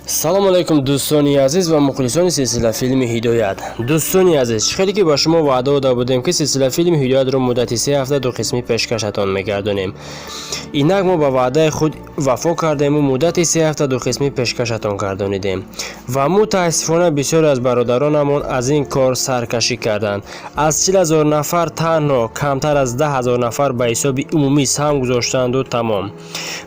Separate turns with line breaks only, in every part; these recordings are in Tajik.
Салому алайкум, дӯстони азиз ва мухлисони силсила филми Ҳидоят. Дӯстони азиз, чӣ хеле ки ба шумо ваъда дода будем, ки силсила филми Ҳидоятро муддати 3 ҳафта ду қисмӣ пешкашатон мегардонем, инак мо ба ваъдаи худ вафо кардему муддати 3 ҳафта ду қисмӣ пешкашатон гардонидем. Ва мутаассифона, бисёре аз бародаронамон аз ин кор саркашӣ карданд. Аз 40 000 нафар танҳо камтар аз 10 000 нафар ба ҳисоби умумӣ саҳм гузоштанду тамом.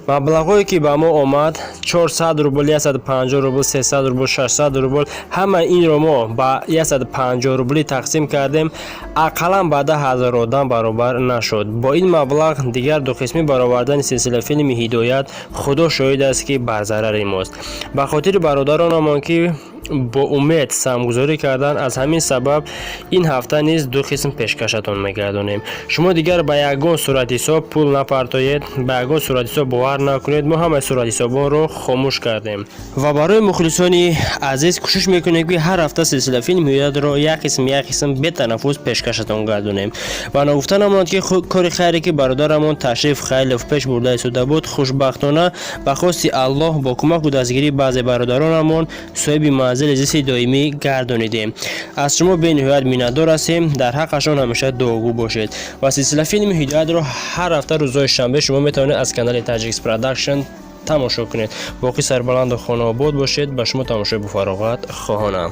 Маблағҳое ки ба мо омад, 400 рубл, 150 рубл, 300 рубл, 600 рубл, ҳамаи инро мо ба 150 рублӣ тақсим кардем, ақаллан ба 10 000 одам баробар нашуд. Бо ин маблағ дигар дуқисмӣ баровардани силсила филми Ҳидоят, худо шоҳид аст, ки бар зарари мост. Ба хотири бародаронамон, ки бо умед саҳмгузорӣ карданд, аз ҳамин сабаб ин ҳафта низ ду қисм пешкашатон мегардонем. Шумо дигар ба ягон суратҳисоб пул напартоед, ба ягон суратҳисоб бовар накунед. Мо ҳамаи суратҳисобонро хомӯш кардем ва барои мухлисони азиз кӯшиш мекунем, ки ҳар ҳафта силсила филм Ҳидоятро як қисм, як қисм бетанаффус пешкашатон гардонем. Ва ногуфта намонад, ки кори хайре, ки бародарамон Ташриф Хайлов пеш бурда истода буд, хушбахтона, ба хости Аллоҳ, бо кӯмаку дастгирии баъзе бародаронамон соҳиби манзили зисти доимӣ гардонидем. Аз шумо бениҳоят миннатдор ҳастем. Дар ҳаққашон ҳамеша дуогӯ бошед. Ва силсила филми Ҳидоятро ҳар ҳафта рӯзҳои шанбе шумо метавонед аз канали Таҷикс Продакшн тамошо кунед. Боқӣ сарбаланду хонаобод бошед. Ба шумо тамошои бофароғат хоҳонам.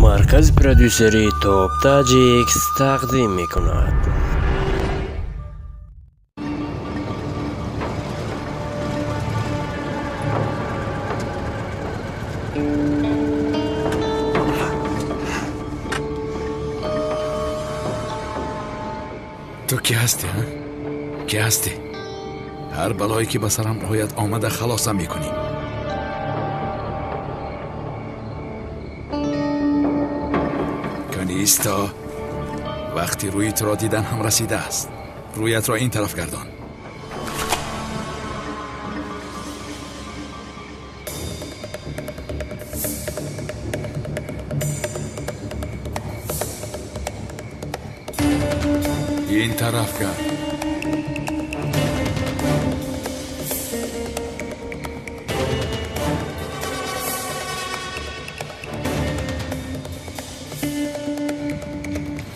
Маркази продюсерии Топ Таҷикс тақдим мекунад.
Ту кӣ ҳастӣ, а? Кӣ ҳастӣ? Ҳар балое ки ба сарам ояд, омада халосам мекунӣ. Кани, исто. Вақти рӯи туро дидан ҳам расидааст. Рӯятро ин тараф гардон. Ин тараф гард.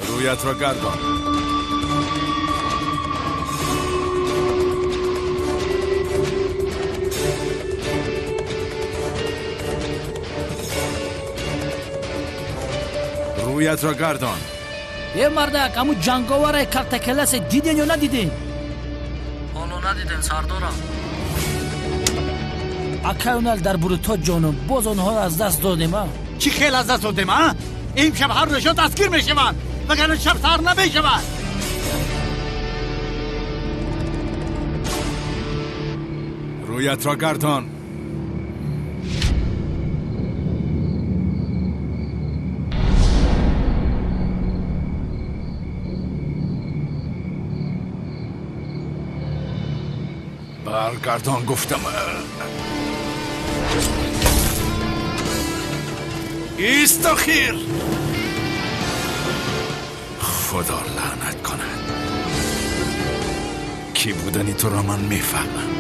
Рӯятро гардон. Рӯятро гардон.
Е, мардак, ҳамун ҷанговаре калтакаласе диден ё надиден?
Ҳоло надидем, сардорам.
Акаюнал дар буруто ҷонум, боз онҳоро аз даст додем, а?
Чӣ хел аз даст додем, а? Имшаб ҳар душон дастгир мешаванд, вагарна шаб саҳар намешавад.
Рӯятро гардон. Баргардон, гуфтам. Исто, хир. Худо лаънат кунад. Кӣ будани туро ман мефаҳмам.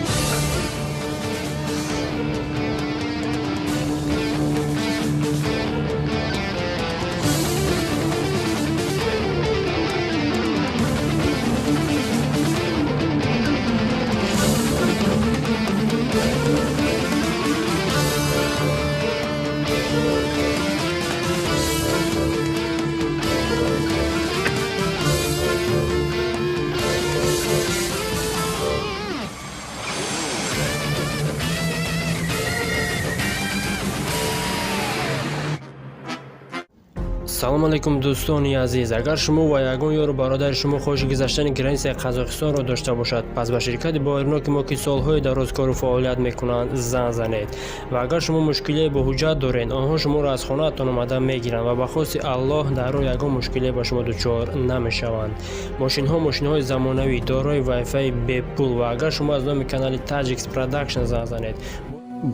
Салом алейкум, дӯстони азиз. Агар шумо ва ягон ёру бародари шумо хоҳиши гузаштани границаи Қазоқистонро дошта бошад, пас ба ширкати боварноки мо, ки солҳои дароз кору фаъолият мекунанд, занг занед. Ва агар шумо мушкилие бо ҳуҷҷат доред, онҳо шуморо аз хонаатон омада мегиранд ва ба хости Аллоҳ дар роҳ ягон мушкилие ба шумо дучор намешаванд. Мошинҳо мошинҳои замонавӣ, дорои вайфаи бепул. Ва агар шумо аз номи канали Таҷикс Продакшн занг занед,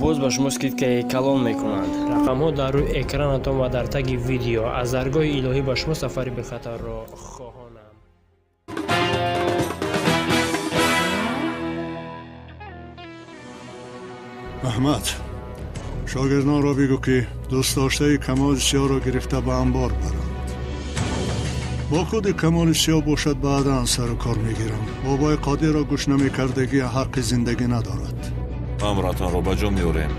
боз ба шумо скидкаи калон мекунанд. Рақамҳо дар рӯи экранатон ва дар таги видео. Аз даргоҳи илоҳӣ ба шумо сафари бехатарро хоҳонам.
Аҳмад, шогирдонро бигӯ, ки дӯстдоштаи Камоли Сиёҳро гирифта ба анбор баранд. Бо худи Камоли Сиёҳ бошад, баъдан сару кор мегирам. Бобои Қодирро гӯш намекардагӣ ҳаққи зиндагӣ надорад.
Амратонро ба ҷо меорем.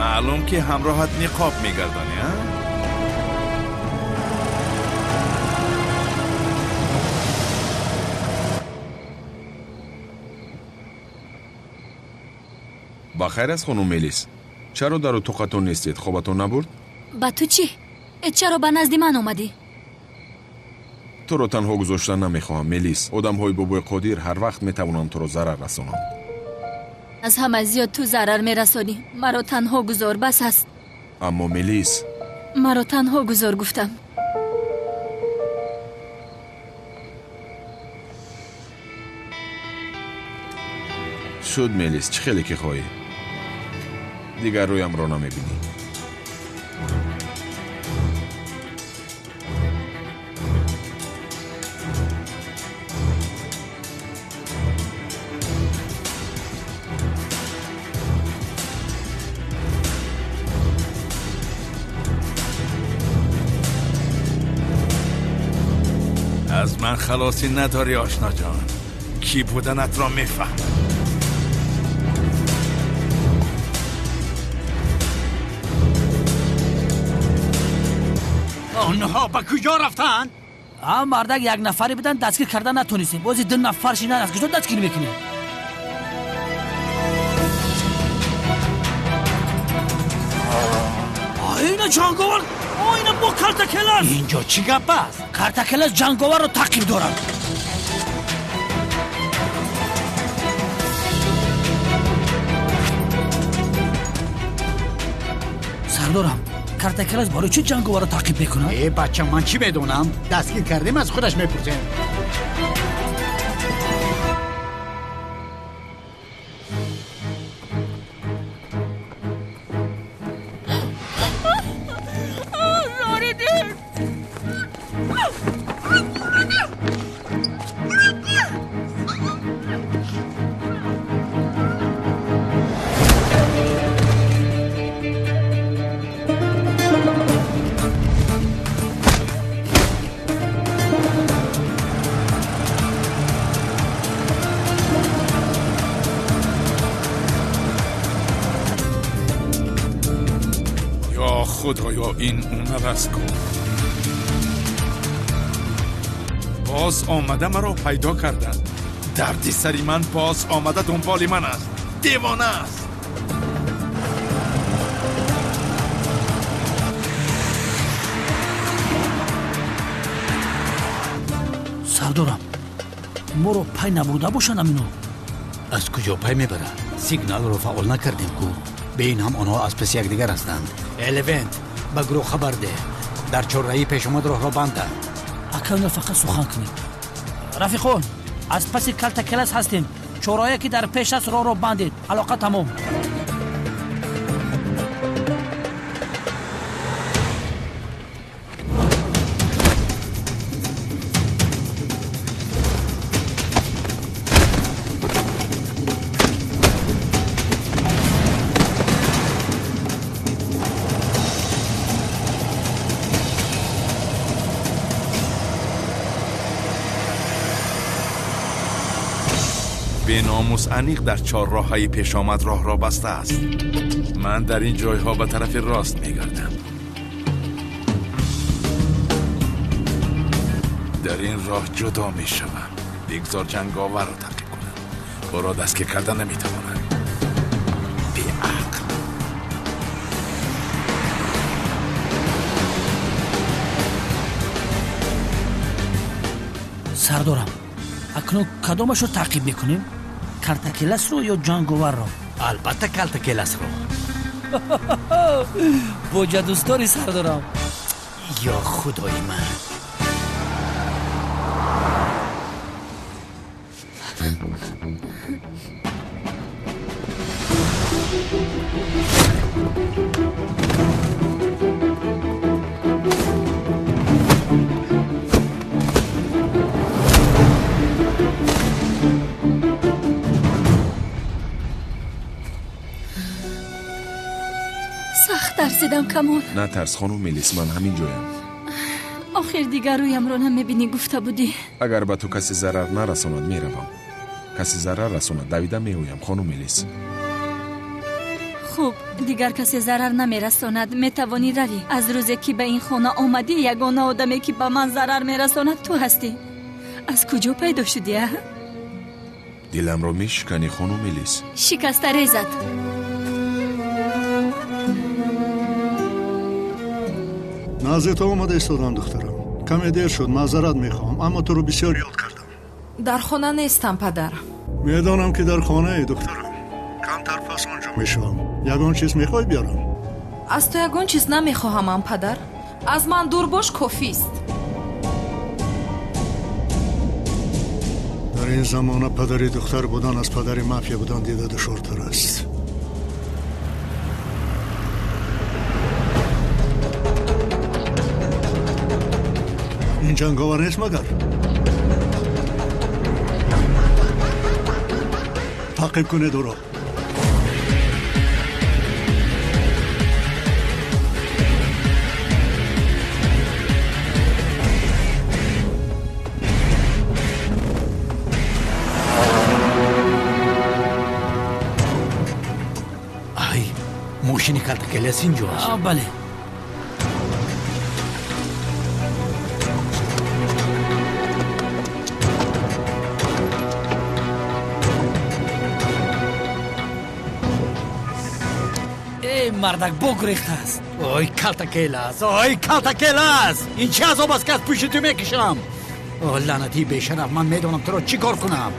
Маълум ки ҳамроҳат ниқоб мегардонӣ, а?
Ба хайр аст, хонум Мелис. Чаро дар утоқатон нестед? Хобатон набурд?
Ба ту чӣ? Чаро ба назди ман омадӣ?
Туро танҳо гузошта намехоҳам, Мелис. Одамҳои бобои Қодир ҳар вақт метавонанд туро зарар расонанд.
Аз ҳама зиёд ту зарар мерасонӣ. Маро танҳо гузор, бас аст.
Аммо Мелис,
маро танҳо гузор гуфтам.
Шуд, Мелис, чӣ хеле ки хоҳӣ. Дигар рӯямро намебинӣ.
Аз ман халосӣ надорӣ, ошно ҷон. Кӣ буданатро мефаҳмам.
Онҳо ба куҷо рафтанд?
А мардак як нафаре буданд, дастгир карда натонистем. Бози ду нафар шинанд, аз куҷо дастгир мекунем? Ина ҷанговар, ина бо картакелас.
Инҷо чӣ гап аст?
Картакелас ҷанговарро таъқиб дорад. Сардорам, картакелас барои чӣ ҷанговарро таъқиб мекунад?
Э бача, ман чӣ медонам? Дастгир кардем, аз худаш мепурсем.
Худоё, ин унар аст ку. Боз омада маро пайдо карданд. Дарди сари ман боз омада дунболи ман аст. Девона аст.
Сардорам, моро пай набурда бошанд амино?
Аз куҷо пай мебаранд? Сигналро фаъол накардем ку. Бе ин ҳам онҳо аз паси якдигар ҳастанд. Элевент, ба гурӯҳ хабар деҳ. Дар чорраҳӣ пешомад роҳро банданд.
Ака, ина фақат сухан кунед. Рафиқон, аз паси калтакелас ҳастем. Чорроҳе ки дар пеш аст, роҳро бандед. Алоқа тамом.
Беномус аниқ дар чорроҳҳои пешомад роҳро баста аст. Ман дар ин ҷойҳо ба тарафи рост мегардам. Дар ин роҳ ҷудо мешавам. Бигзор ҷанговарро таъқиб кунам. Ӯро дастгир карда наметавонам. Беақл.
Сардорам, акнун кадомашро таъқиб мекунем? Калтакеласро ё ҷанговарро?
Албатта калтакеласро.
Боҷа дӯстдори сардорам.
Ё худои ман!
Сахт тарсидам, Камол.
Натарс, хонум Мелис, ман ҳамин ҷоям.
Охир дигар рӯямро намебинӣ гуфта будӣ.
Агар ба ту касе зарар нарасонад, меравам. Касе зарар расонад, давида меоям, хонум Мелис.
Хуб, дигар касе зарар намерасонад, метавонӣ равӣ. Аз рӯзе ки ба ин хона омадӣ, ягона одаме ки ба ман зарар мерасонад ту ҳастӣ. Аз куҷо пайдо шудӣ, а?
Диламро мешиканӣ, хонум Мелис.
Шикаста резад.
Назди ту омада истодам, духтарам. Каме дер шуд, маъзарат мехоҳам, аммо туро бисёр ёд кардам.
Дар хона нестам, падар.
Медонам, ки дар хонаи, духтарам. Камтар пас он ҷо мешавам. Ягон чиз мехоҳӣ биёрам?
Аз ту ягон чиз намехоҳамам, падар. Аз ман дур бош, кофист.
Дар ин замона падари духтар будан аз падари мафия будан дида душвортар аст. Ин ҷанговар нест магар? Таъқиб кунед ӯро.
Ай, мошини калтакелас инҷо аст.
Бале. Мардак богурехтааст.
Ой, калтакелас, ой, калтакелас! Ин чӣ азоб аст, ки аз пушти ту мекашам? О, лаънатии бешараф, ман медонам туро чӣ кор кунам.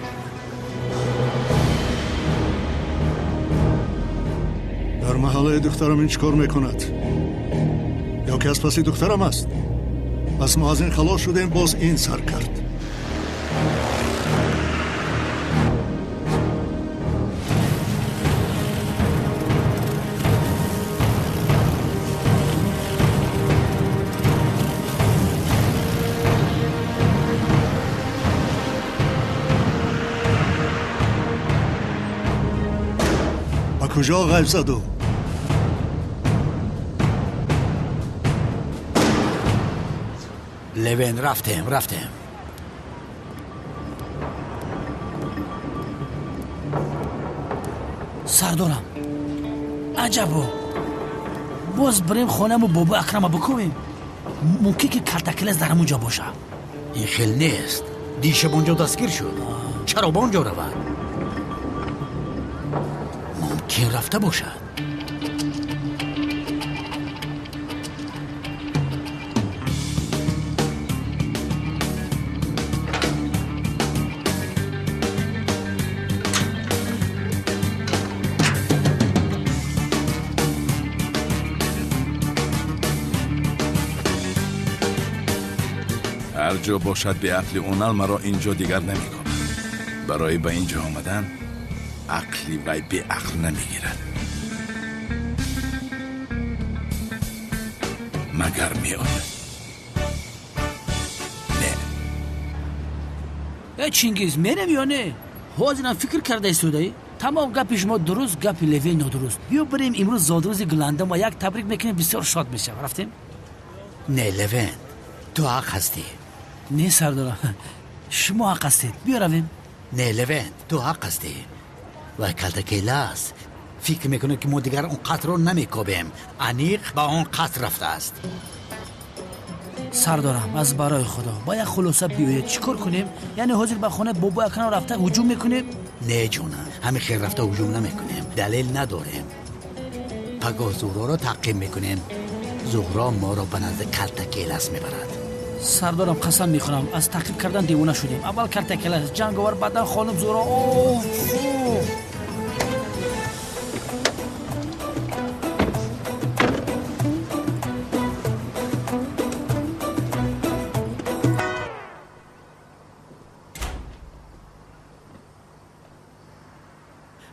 Дар маҳаллаи духтарам ин чӣ кор мекунад? Ё ки аз паси духтарам аст? Пас мо аз ин халос шудем, боз ин сар кард. Куҷо ғайб заду?
Левен, рафтем, рафтем.
Сардорам, аҷабо, боз бирем хонаму бобо Акрама бикӯбем. Мумкин ки калтакелас дар ҳамун ҷо бошад.
Ин хел нест. Дишаб он ҷо дастгир шуд. Чаро ба он ҷо равад? Мумкин рафта бошад.
Ҳар ҷо бошад, беақли онал маро ин ҷо дигар намекунад. Барои ба ин ҷо омадан ақли вай беақл намегирад. Магар меояд? Не.
Э, Чингиз, мерем ё не? Ҳозирам фикр карда истодаӣ? Тамом гапи шумо дуруст, гапи Левен нодуруст. Биё бирем имрӯз зодрӯзи Гуландам ва як табрик мекунем, бисёр шод мешавам. Рафтем?
Не, Левен, ту ҳақ ҳастӣ.
Не, сардорам, шумо ҳақ ҳастед. Биё равем.
Не, Левен, ту ҳақ ҳастӣ. Вай калтакелас фикр мекунад, ки мо дигар он қатрро намекобем. Аниқ ба он қатр рафтааст.
Сардорам, аз барои худо ба як хулоса биёед. Чӣ кор кунем? Яъне ҳозир ба хонаи бобои Акрам рафта ҳуҷум мекунем?
Не, ҷонам, ҳамин хел рафта ҳуҷум намекунем. Далел надорем. Пагоҳ Зуҳроро таъқиб мекунем. Зуҳро моро ба назди калтакелас мебарад.
Сардорам, қасам мехӯрам, аз таъқиб кардан девона шудем. Аввал Калтакелас, ҷанговар, баъдан хонум Зуҳро. Оф!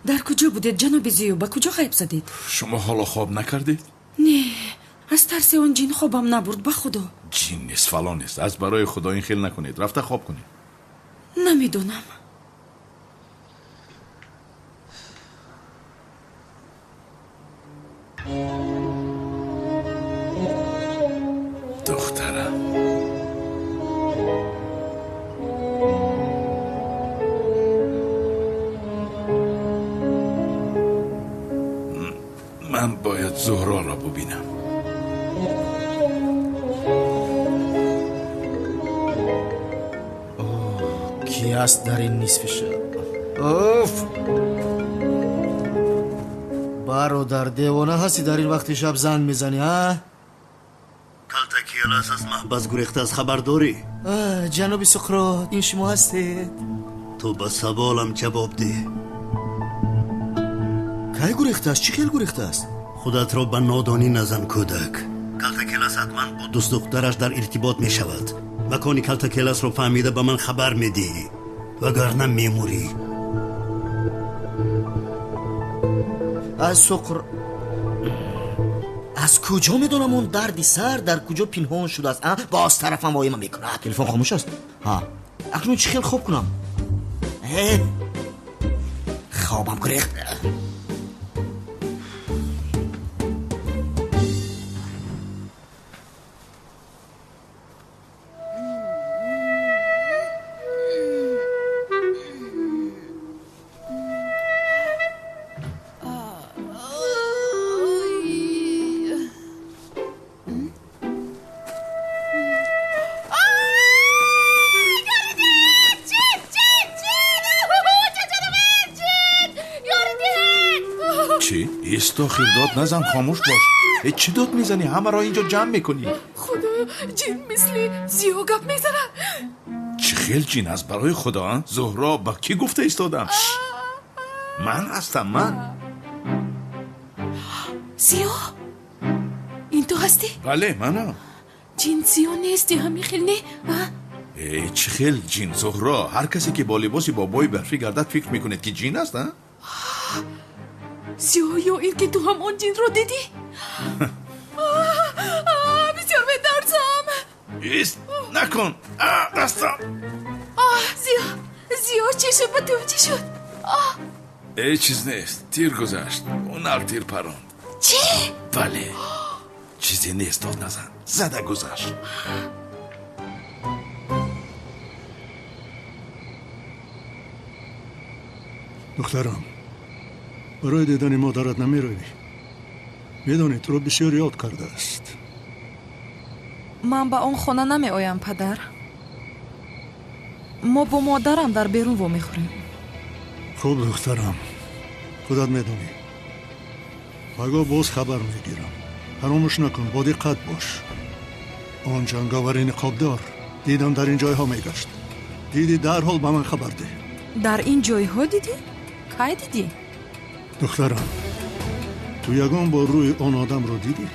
Дар куҷо будед, ҷаноби Зиё? Ба куҷо ғайб задед?
Шумо ҳоло хоб накардед?
Не, аз тарси он ҷин хобам набурд, ба худо.
Ҷин нест, фалон нест. Аз барои худо ин хел накунед. Рафта хоб кунед.
Намедонам.
Духтарам, ман бояд Зуҳроро бубинам.
Ки аст дар ин нисфи шаб? Оф! Бародар, девона ҳастӣ дар ин вақти шаб занг мезанӣ, ҳа?
Калтакелас аз маҳбас гурехтааст, хабар дорӣ?
Ҷаноби Суқрот, ин шумо ҳастед?
Ту ба саволам ҷавоб деҳ.
Кай гурехтааст? Чӣ хел гурехтааст?
Худатро ба нодонӣ назан, кӯдак. Калтакелас ҳатман бо дӯстдухтараш дар иртибот мешавад. Макони Калтакеласро фаҳмида ба ман хабар медиҳӣ, вагарна мемурӣ.
Аз Суқр, аз куҷо медонам он дарди сар дар куҷо пинҳон шудааст? Боз тарафам воима мекунад. Телефон хомӯш аст. Ҳа, акнун чӣ хел хоб кунам? Хобам гурехт.
Исто, хир, дод назан, хомӯш бош. Э, чӣ дод мезанӣ? Ҳамаро инҷо ҷамъ мекунӣ.
Худоё, ҷин мисли Зиё гап мезанад.
Чӣ хел ҷин аст, барои худо? Зуҳро, ба кӣ гуфта истодам? Ман ҳастам, ман.
Зиё, ин ту ҳастӣ?
Бале, манам.
Ҷин Зиё нести, ҳамин хел не?
Э, чӣ хел ҷин, Зуҳро? Ҳар касе ки бо либоси бобои барфӣ гардад, фикр мекунед ки ҷин аст, а?
Зиё, ё ин ки ту ҳам он ҷинро дидӣ? Бисёр метарсам.
Ист, накун. Дастам.
Зиё, Зиё, чӣ шуд ба ту, чӣ шуд?
Ҳеҷ чиз нест, тир гузашт. Ҳунар тир паронд.
Чӣ?
Бале, чизе нест, дод назан. Зада гузашт.
Духтарам, барои дидани модарат намеравӣ? Медонӣ, туро бисёр ёд кардааст.
Ман ба он хона намеоям, падар. Мо бо модарам дар берун вомехӯрем.
Хуб, духтарам, худат медонӣ. Пагоҳ боз хабар мегирам. Фаромӯш накун, бо диққат бош. Он ҷанговари ниқобдор дидам дар ин ҷойҳо мегашт. Дидӣ, дарҳол ба ман хабар деҳ.
Дар ин ҷойҳо дидӣ? Кай дидӣ?
Духтарам, ту ягон бор рӯи он одамро дидӣ?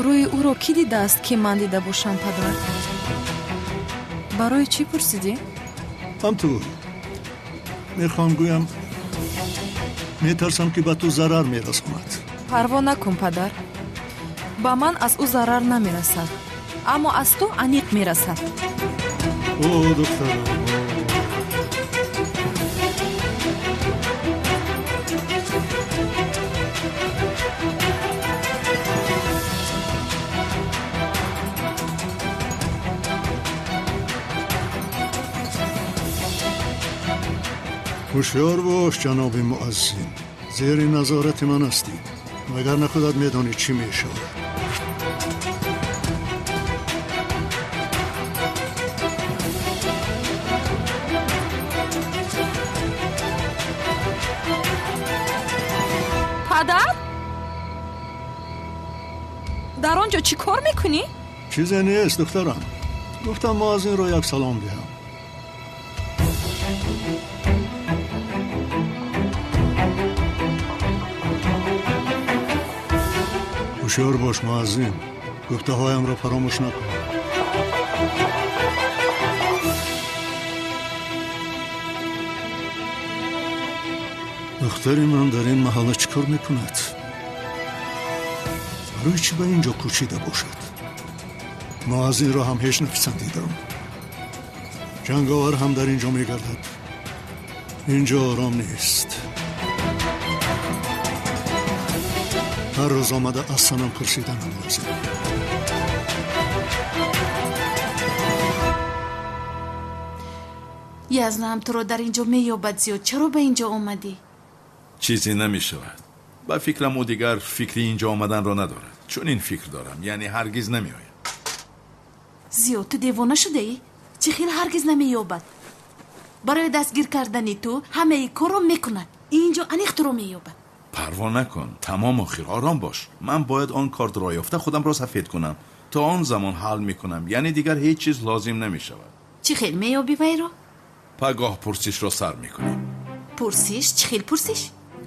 Рӯи ӯро кӣ дидааст, ки ман дида бошам, падар? Барои чӣ пурсидӣ?
Ҳам ту. Мехоҳам гӯям, метарсам, ки ба ту зарар мерасонад.
Парво накун, падар. Ба ман аз ӯ зарар намерасад, аммо аз ту аниқ мерасад.
О, духтарам, ҳушёр бош, ҷаноби муаззин. Зери назорати ман ҳастӣ, вагарна худат медонӣ чӣ мешавад.
Падар, дар он ҷо чӣ кор мекунӣ?
Чизе нест, духтарам. Гуфтам муаззинро як салом диҳам. Ҳушёр бош муаззин, гуфтаҳоямро фаромӯш накун. Духтари ман дар ин маҳалла чӣ кор мекунад? Барои чӣ ба ин ҷо кӯчида бошад? Муаззинро ҳам ҳеҷ написандидам. Ҷанговар ҳам дар ин ҷо мегардад. Ин ҷо ором нест. Ҳар рӯз омада аз санам пурсиданам лозим.
Язнам туро дар ин ҷо меёбад зиёд. Чаро ба ин ҷо омадӣ?
Чизе намешавад. Ба фикрам ӯ дигар фикри ин ҷо омаданро надорад. Чунин фикр дорам, яъне ҳаргиз намеояд.
Зиёд, ту девона шудаӣ? Чӣ хел ҳаргиз намеёбад? Барои дастгир кардани ту ҳамаи корро мекунад. Ин ҷо аниқ туро меёбад.
Парво накун, тамом охир, ором бош. Ман бояд он картро ёфта худамро сафед кунам. То он замон ҳал мекунам, яъне дигар ҳеҷ чиз лозим намешавад.
Чӣ хел меёбӣ вайро?
Пагоҳ пурсишро сар мекунем.
Пурсиш? Чӣ хел пурсиш?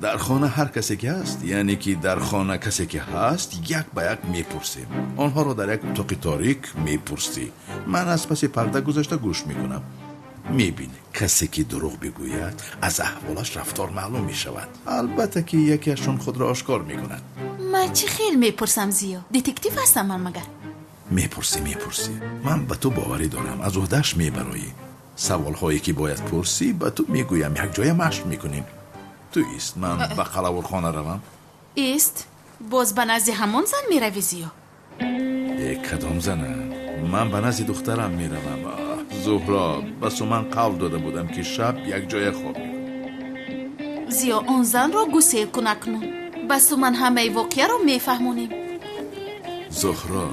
Дар хона ҳар касе ки ҳаст, яъне ки дар хона касе ки ҳаст, як ба як мепурсем. Онҳоро дар як утоқи торик мепурсӣ. Ман аз паси парда гузашта гӯш мекунам. Мебинӣ, касе ки дурӯғ бигӯяд, аз аҳволаш рафтор маълум мешавад. Албатта ки якеашон худро ошкор мекунад.
Ман чӣ хел мепурсам, Зиё? Детектив ҳастам ман магар?
Мепурсӣ, мепурсӣ. Ман ба ту боварӣ дорам, аз уҳдааш мебароӣ. Саволҳое ки бояд пурсӣ, ба ту мегӯям, якҷоя машқ мекунем. Ту ист, ман ба қалавурхона равам.
Ист, боз ба назди ҳамон зан меравӣ, Зиё?
Э, кадом зана? Ман ба назди духтарам меравам. Зуҳро, ба Суман қавл дода будам ки шаб якҷоя хоб мекунем.
Зиё, он занро гусел кун акнун. Ба Суман ҳамаи воқеаро мефаҳмонем.
Зуҳро,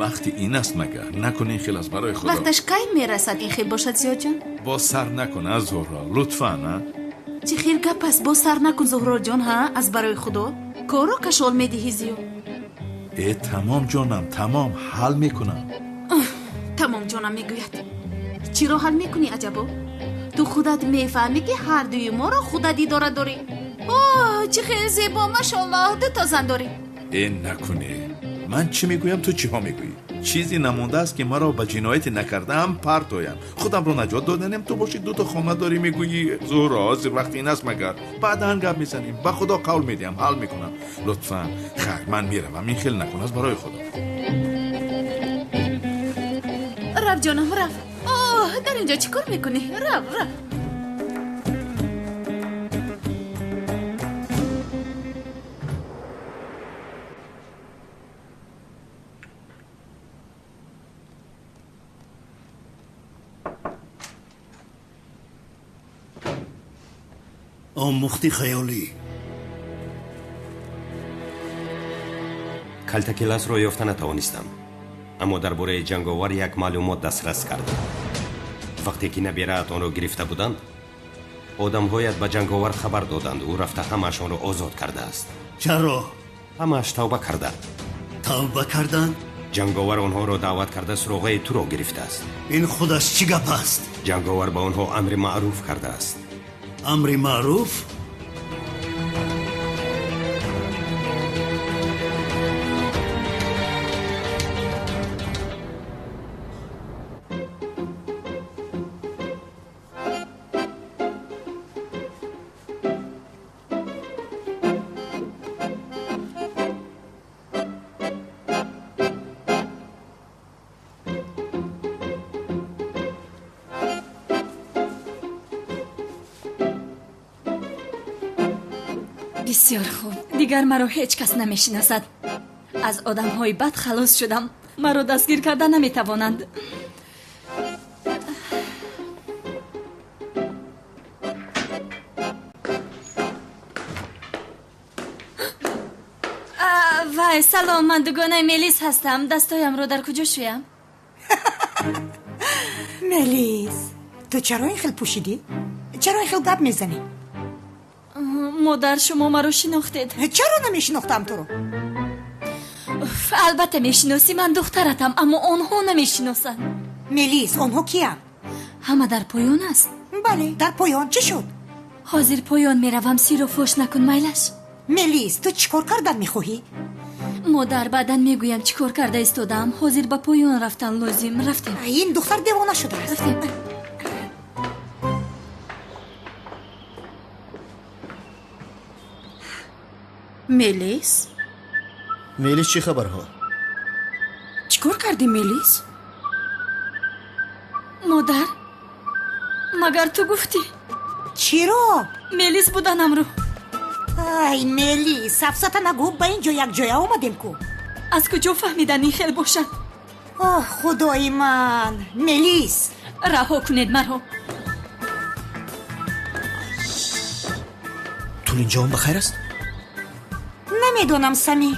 вақти ин аст магар? Накун ин хел аст, барои Худо.
Вақташ кай мерасад ин хел бошад, Зиёҷон?
Боз сар накун, а Зуҳро, лутфан, а?
Чӣ хел гап аст? Боз сар накун, Зуҳроҷон, ҳа? Аз барои Худо корро кашол медиҳӣ, Зиё.
Э, тамом ҷонам, тамом, ҳал мекунам.
Тамом ҷонам мегӯяд. Чиро ҳал мекунӣ, аҷабо? Ту худат мефаҳмӣ ки ҳар дуи моро худат идора дорӣ. О, чӣ хел зебо, машоллоҳ, дуто зан дорӣ.
Э, накунӣ. Ман чӣ мегӯям, ту чиҳо мегӯӣ? Чизе намондааст ки маро ба ҷинояте накардаам партоянд. Худамро наҷот доданем, ту бошӣ дуто хона дорӣ мегӯӣ. Зуҳро, ҳозир вақти ин аст магар? Баъдан гап мезанем. Ба Худо қавл медиҳам, ҳал мекунам. Лутфан, хайр, ман меравам. Ин хел накун, аз барои Худо.
Рав ҷонам, рав. Оҳ, дар ин ҷо чӣ кор мекунӣ? Рав, рав.
Омӯхти хаёлӣ.
Калтакеласро ёфта натавонистам, аммо дар бораи ҷанговар як маълумот дастрас кардам. Вақте ки набираат онро гирифта буданд, одамҳоят ба ҷанговар хабар доданд. Ӯ рафта ҳамаашонро озод кардааст.
Чаро?
Ҳамааш тавба карданд.
Тавба карданд?
Ҷанговар онҳоро даъват карда суроғаи туро гирифтааст.
Ин худаш чӣ гап аст?
Ҷанговар ба онҳо амри маъруф кардааст.
Амри маъруф?
Бисёр хуб, дигар маро ҳеҷ кас намешинасад. Аз одамҳои бад халос шудам. Маро дастгир карда наметавонанд. Вай, салом, ман дугонаи Мелис ҳастам. Дастҳоямро дар куҷо шӯям?
Мелис, ту чаро ин хел пӯшидӣ? Чаро ин хел гап мезанӣ?
Модар, шумо маро шинохтед.
Чаро намешинохтам туро?
Албатта мешиносӣ, ман духтаратам, аммо онҳо намешиносанд.
Мелис, онҳо киянд?
Ҳама дар поён аст.
Бале, дар поён. Чӣ шуд?
Ҳозир поён меравам, сирро фош накун, майлаш.
Мелис, ту чӣ кор кардан мехоҳӣ?
Модар, баъдан мегӯям чӣ кор карда истодаам. Ҳозир ба поён рафтан лозим. Рафтем.
Ин духтар девона шудааст.
Рафтем.
Мелис?
Мелис, чӣ хабарҳо?
Чӣ кор кардӣ, Мелис?
Модар, магар ту гуфтӣ?
Чиро?
Мелис буданамро.
Ай, Мелис, сафсата нагӯ, ба ин ҷо якҷоя омадем ку.
Аз куҷо фаҳмидан ин хел бошад?
Оҳ, худои ман! Мелис!
Раҳо кунед маро.
Тулинҷон ба хайр аст?
Намедонам, Сами.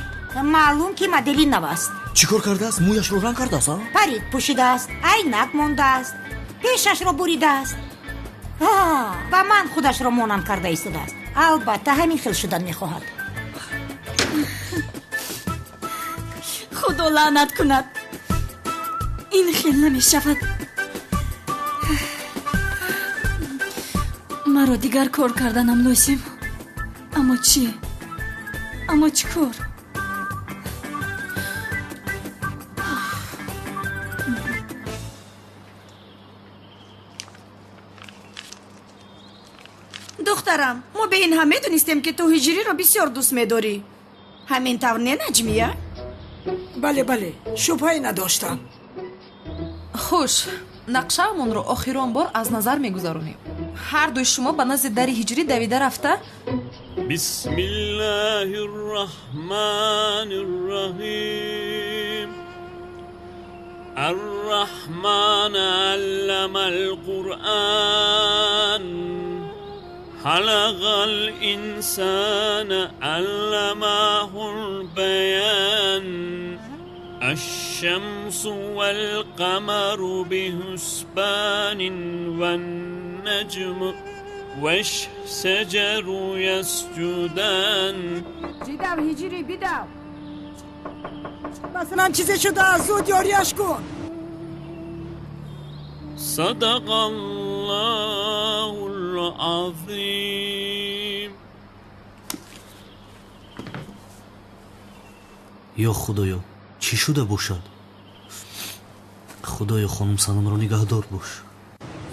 Маълум ки модели нав аст.
Чӣ кор кардааст? Мӯяшро ранг кардааст, а?
Парик пӯшидааст, айнак мондааст, пешашро буридааст. Ба ман худашро монанд карда истодааст. Албатта, ҳамин хел шудан мехоҳад.
Худо лаънат кунад. Ин хел намешавад. Маро дигар кор карданам лозим. Аммо чӣ? Аммо чӣ кор?
Духтарам, мо бе ин ҳам медонистем, ки ту ҳиҷриро бисёр дӯст медорӣ. Ҳамин тавр не, Наҷмия?
Бале, бале, шубҳае надоштам.
Хуш, нақшаамонро охирон бор аз назар мегузаронем. Ҳар дуи шумо ба назди дари ҳиҷрӣ давида рафта.
Бисмиллаҳи рраҳмани рраҳим. Арраҳман аллама алқуръан. خلق الإنسان علمه البيان. الشمس والقمر بحسبان والنجم والشجر يسجدان.
جداو هجری بداو.
مثلا چیزی شده، زود یاریش کن.
صدق الله العظیم.
Ё худоё, чӣ шуда бошад? Худоё, хонум Санамро нигаҳдор бош.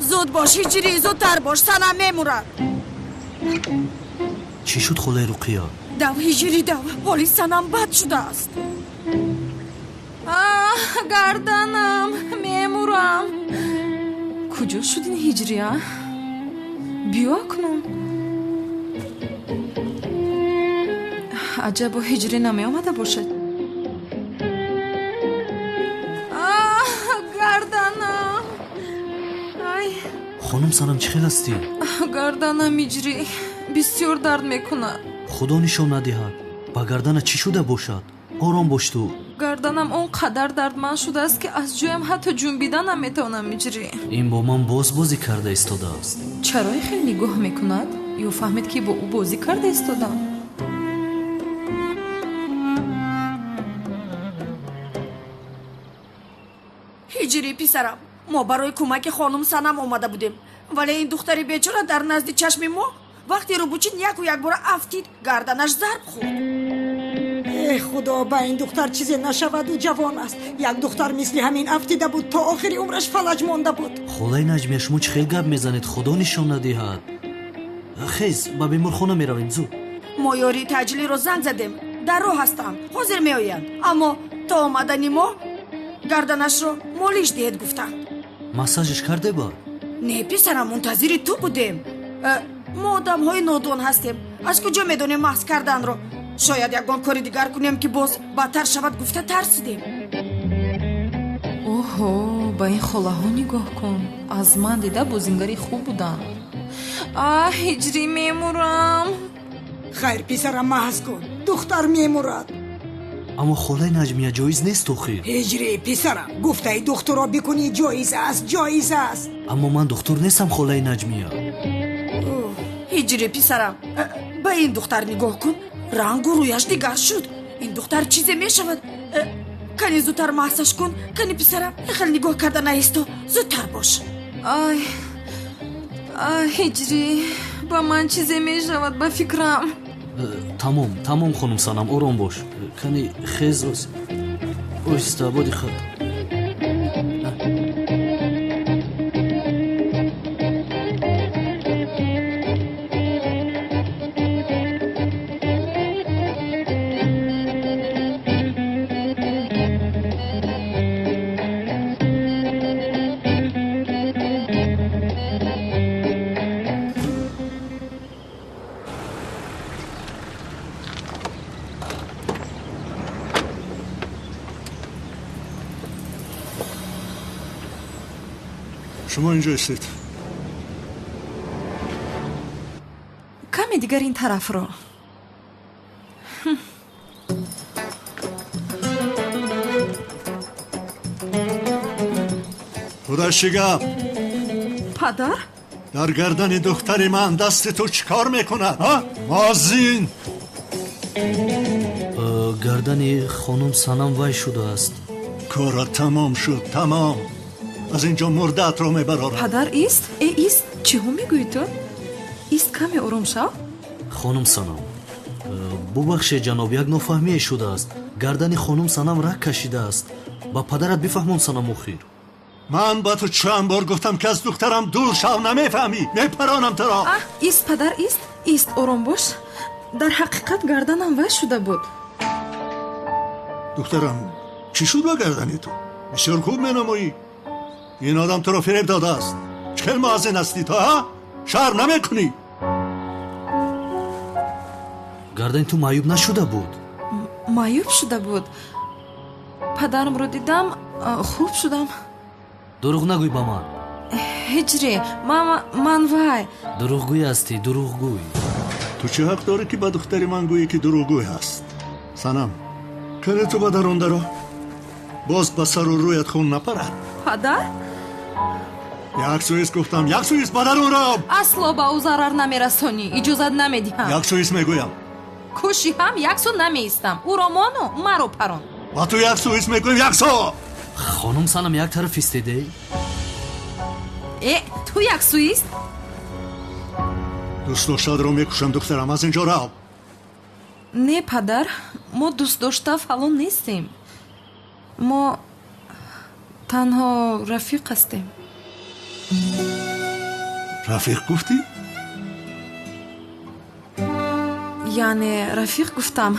Зуд бош, ҳиҷрӣ, зудтар бош, Санам мемурад.
Чӣ шуд, холаи Руқия?
Дав, ҳиҷрӣ, дав, ҳоли Санам бад шудааст.
Аҳ, гарданам, мемурам. Куҷо шуд ин ҳиҷрӣ, а? Биё акнун. Аҷабо ҳиҷрӣ намеомада бошад. Аҳ, гарданам. Ай.
Хонум Санам, чӣ хел ҳастӣ?
Гарданам, ҳиҷрӣ, бисёр дард мекунад.
Худо нишон надиҳад. Ба гардана чӣ шуда бошад? Ором бош ту.
Гарданам он қадар дардманд шудааст, ки аз ҷоям ҳатто ҷунбида наметавонам, иҷрӣ.
Ин бо ман боз бозӣ карда истодааст.
Чаро хел нигоҳ мекунад? Ё фаҳмид, ки бо ӯ бозӣ карда истодам?
Ҳиҷрӣ, писарам, мо барои кӯмаки хонум Санам омада будем, вале ин духтари бечора дар назди чашми мо вақти рӯбучин яку якбора афтид, гарданаш зарб хӯрд.
Э, худо, ба ин духтар чизе нашавад, ӯ ҷавон аст. Як духтар мисли ҳамин афтида буд, то охири умраш фалаҷ монда буд.
Холаи Наҷмия, шумо чӣ хел гап мезанед? Худо нишон надиҳад. Хез, ба беморхона меравем, зуд.
Мо ёрии таъҷилиро занг задем, дар роҳ ҳастанд, ҳозир меоянд. Аммо то омадани мо гарданашро молиш диҳед гуфтанд.
Массажаш карде ба?
Не, писарам, мунтазири ту будем. Мо одамҳои нодон ҳастем, аз куҷо медонем маҳз карданро? Шояд ягон кори дигар кунем, ки боз бадтар шавад гуфта тарсидем.
Оҳо, ба ин холаҳо нигоҳ кун. Аз ман дида бозингари хуб буданд. Аҳ, ҳиҷрӣ, мемурам.
Хайр, писарам, маҳз кун, духтар мемурад.
Аммо холаи Наҷмия, ҷоиз нест охир.
Ҳиҷрӣ, писарам, гуфтаи духтурро бикунӣ, ҷоиз аст, ҷоиз аст.
Аммо ман духтур нестам, холаи Наҷмия.
Ҳиҷрӣ, писарам, ба ин духтар нигоҳ кун, рангу рӯяш дигар шуд. Ин духтар чизе мешавад. Кани зудтар маҳсаш кун. Кани писарам, хеле нигоҳ карда наисто. Зудтар бош.
Ай, ай, Ҳиҷрӣ, ба ман чизе мешавад ба фикрам.
Тамом, тамом, хонум Санам, ором бош. Кани хез, оҳиста, бо диққат.
Шумо инҷо истед.
Каме дигар ин тарафро.
Худаш чӣ гап?
Падар?
Дар гардани духтари ман дасти ту чӣ кор мекунад? Муаззин!
Гардани хонум Санам вай шудааст.
Корат тамом шуд, тамом. Аз инҷо мурдаатро мебарорам.
Падар, ист, э ист, чиҳо мегӯӣ ту? Ист, каме ором шав.
Хонум Санам, бубахшед ҷаноб, як нофаҳмие шудааст. Гардани хонум Санам раг кашидааст. Ба падарат бифаҳмон, Санам, охир.
Ман ба ту чанд бор гуфтам, ки аз духтарам дур шав, намефаҳмӣ? Мепаронам туро.
Аҳ, ист, падар, ист, ист, ором бош. Дар ҳақиқат гарданам вай шуда буд.
Духтарам, чӣ шуд ба гардани ту? Бисёр хуб менамоӣ. Ин одам туро фиреб додааст. Чӣ хел муаззин ҳастӣ ту, ҳа? Шарм намекунӣ?
Гардани ту маъюб нашуда буд?
Маъюб шуда буд. Падарамро дидам, хуб шудам.
Дурӯғ нагӯй ба ман.
Ҳиҷрӣ, ман вай.
Дурӯғгӯй ҳастӣ, дурӯғгӯй.
Ту чӣ ҳақ дорӣ, ки ба духтари ман гӯӣ, ки дурӯғгӯй ҳаст? Санам, кане ту ба дарун даро. Боз ба сару рӯят хун напарад.
Падар?
Як сӯист гуфтам, як сӯист, ба дарун рав.
Асло ба ӯ зарар намерасонӣ, иҷозат намедиҳам.
Як сӯист мегӯям.
Кӯши ҳам як сӯ намеистам. Ӯро мону маро парон.
Ба ту як сӯист мегӯям, як сӯ.
Хонум Санам, як тараф истеде.
Э, ту як сӯист?
Дӯстдоштаатро мекушам, духтарам, аз инҷо рав.
Не, падар, мо дӯстдошта фалон нестем. Мо танҳо рафиқ ҳастем.
Рафиқ гуфтӣ?
Яъне рафиқ гуфтам.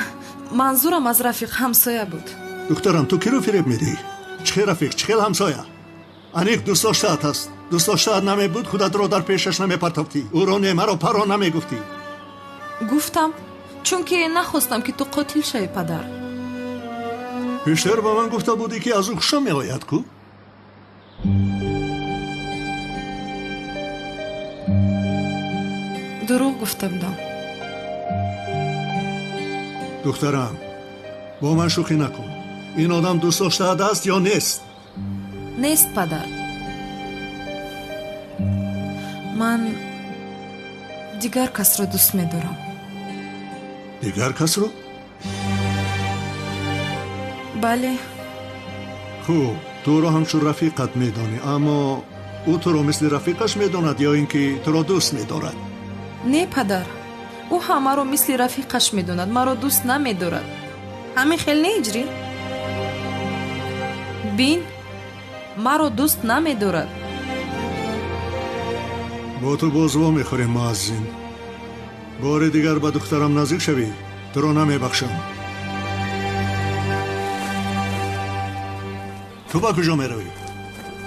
Манзурам аз рафиқ ҳамсоя буд.
Духтарам, ту киро фиреб медиҳӣ? Чӣ хел рафиқ, чӣ хел ҳамсоя? Аниқ дӯстдоштаат ҳаст. Дӯстдоштаат намебуд, худатро дар пешаш намепартофтӣ. Ӯро не, маро паро намегуфтӣ.
Гуфтам, чунки нахостам, ки ту қотил шавӣ, падар.
Пештар ба ман гуфта будӣ, ки аз ӯ хушам меояд ку?
Дурӯғ гуфта будам.
Духтарам, бо ман шӯхӣ накун. Ин одам дӯстдоштаат аст ё нест?
Нест, падар. Ман дигар касро дӯст медорам.
Дигар касро?
Бале.
Хуб, туро ҳамчун рафиқат медонӣ, аммо ӯ туро мисли рафиқаш медонад ё ин ки туро дӯст медорад?
Не, падар, ӯ ҳамаро мисли рафиқаш медонад, маро дӯст намедорад. Ҳамин хел не, Ҳиҷрӣ? Бин, маро дӯст намедорад.
Бо ту боз вомехӯрем, муаззин. Бори дигар ба духтарам наздик шавӣ, туро намебахшам. Ту ба куҷо меравӣ?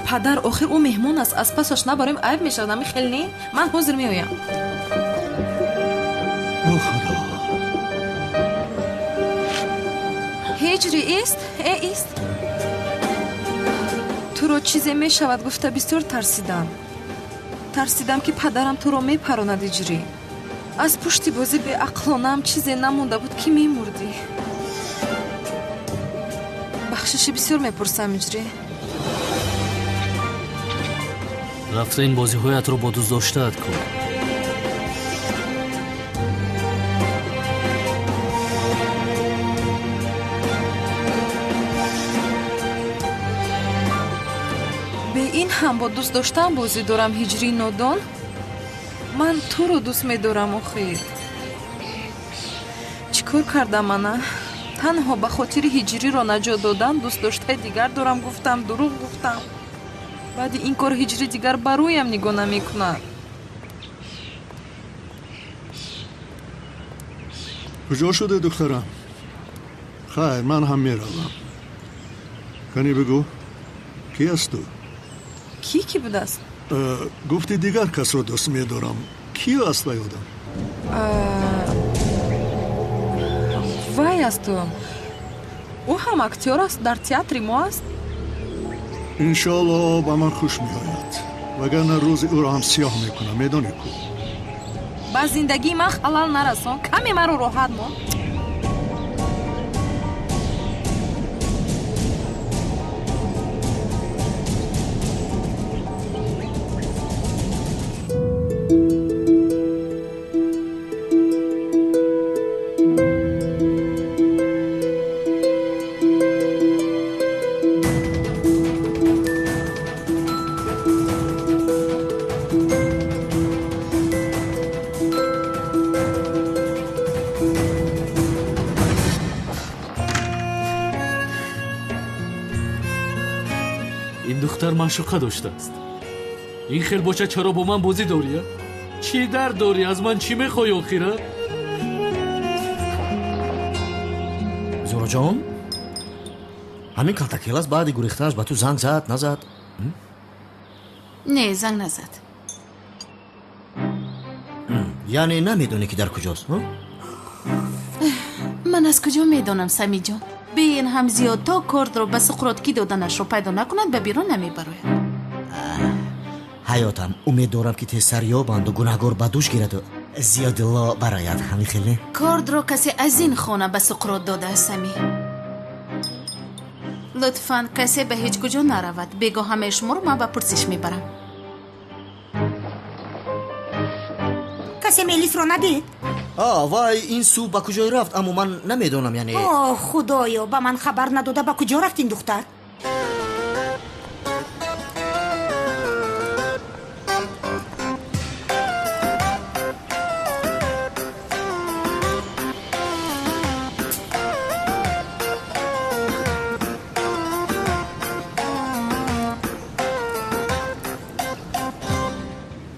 Падар, охир ӯ меҳмон аст, аз пасаш набарем айб мешавад. Ҳамин хел не? Ман ҳозир меоям.
О худо!
Ҳиҷрӣ, ист, э ист. Туро чизе мешавад гуфта бисёр тарсидам. Тарсидам, ки падарам туро мепаронад, Ҳиҷрӣ. Аз пушти бозӣ беақлонаам чизе намонда буд, ки мемурдӣ. Бахшиши бисёр мепурсам, Ҳиҷрӣ.
Рафта ин бозиҳоятро бо дӯстдоштаат кун.
Ман ҳам бо дӯст доштан бозӣ дорам, ҳиҷрии нодон. Ман туро дӯст медорам охир. Чӣ кор кардам ана? Танҳо ба хотири ҳиҷриро наҷот додан дӯст доштаи дигар дорам гуфтам, дурӯғ гуфтам. Баъди ин кор ҳиҷри дигар ба рӯям нигоҳ намекунад.
Куҷо шуде, духтарам? Хайр, ман ҳам меравам. Кани бигӯ, ки аст ту?
Кӣ ки будааст?
Гуфти дигар касро дӯст медорам. Ки аст вай одам?
Вай асту. Ӯ ҳам актёр аст, дар театри мо аст.
Иншоалло ба ман хуш меояд, вагарна рӯзи ӯро ҳам сиёҳ мекунам, медонӣ ку.
Ба зиндагии ман халал нарасон, каме маро роҳат мон.
Ин духтар маъшуқа доштааст. Ин хел бошад, чаро бо ман бозӣ дорӣ? Чӣ дард дорӣ? Аз ман чӣ мехоҳӣ охира?
Зуроҷон, ҳамин калтакелас баъди гурехтанаш ба ту занг зад, назад?
Не, занг назад.
Яъне намедонӣ, ки дар куҷост?
Ман аз куҷо медонам, Самиҷон? Бе ин ҳам зиёд то кордро ба Суқрот кӣ доданашро пайдо накунад, ба берун намебарояд.
Ҳаётам, умед дорам, ки тезтар ёбанду гунаҳгор ба дӯш гираду Зиёдулло барояд. Ҳамин хел не?
Кордро касе аз ин хона ба Суқрот додааст, Самӣ. Лутфан, касе ба ҳеҷ куҷо наравад. Бегоҳ ҳамаи шуморо ман ба пурсиш мебарам.
Касе Мелисро надид?
Вай ин сӯ ба куҷое рафт, аммо ман намедонам, яъне.
О, худоё, ба ман хабар надода ба куҷо рафт ин духтар?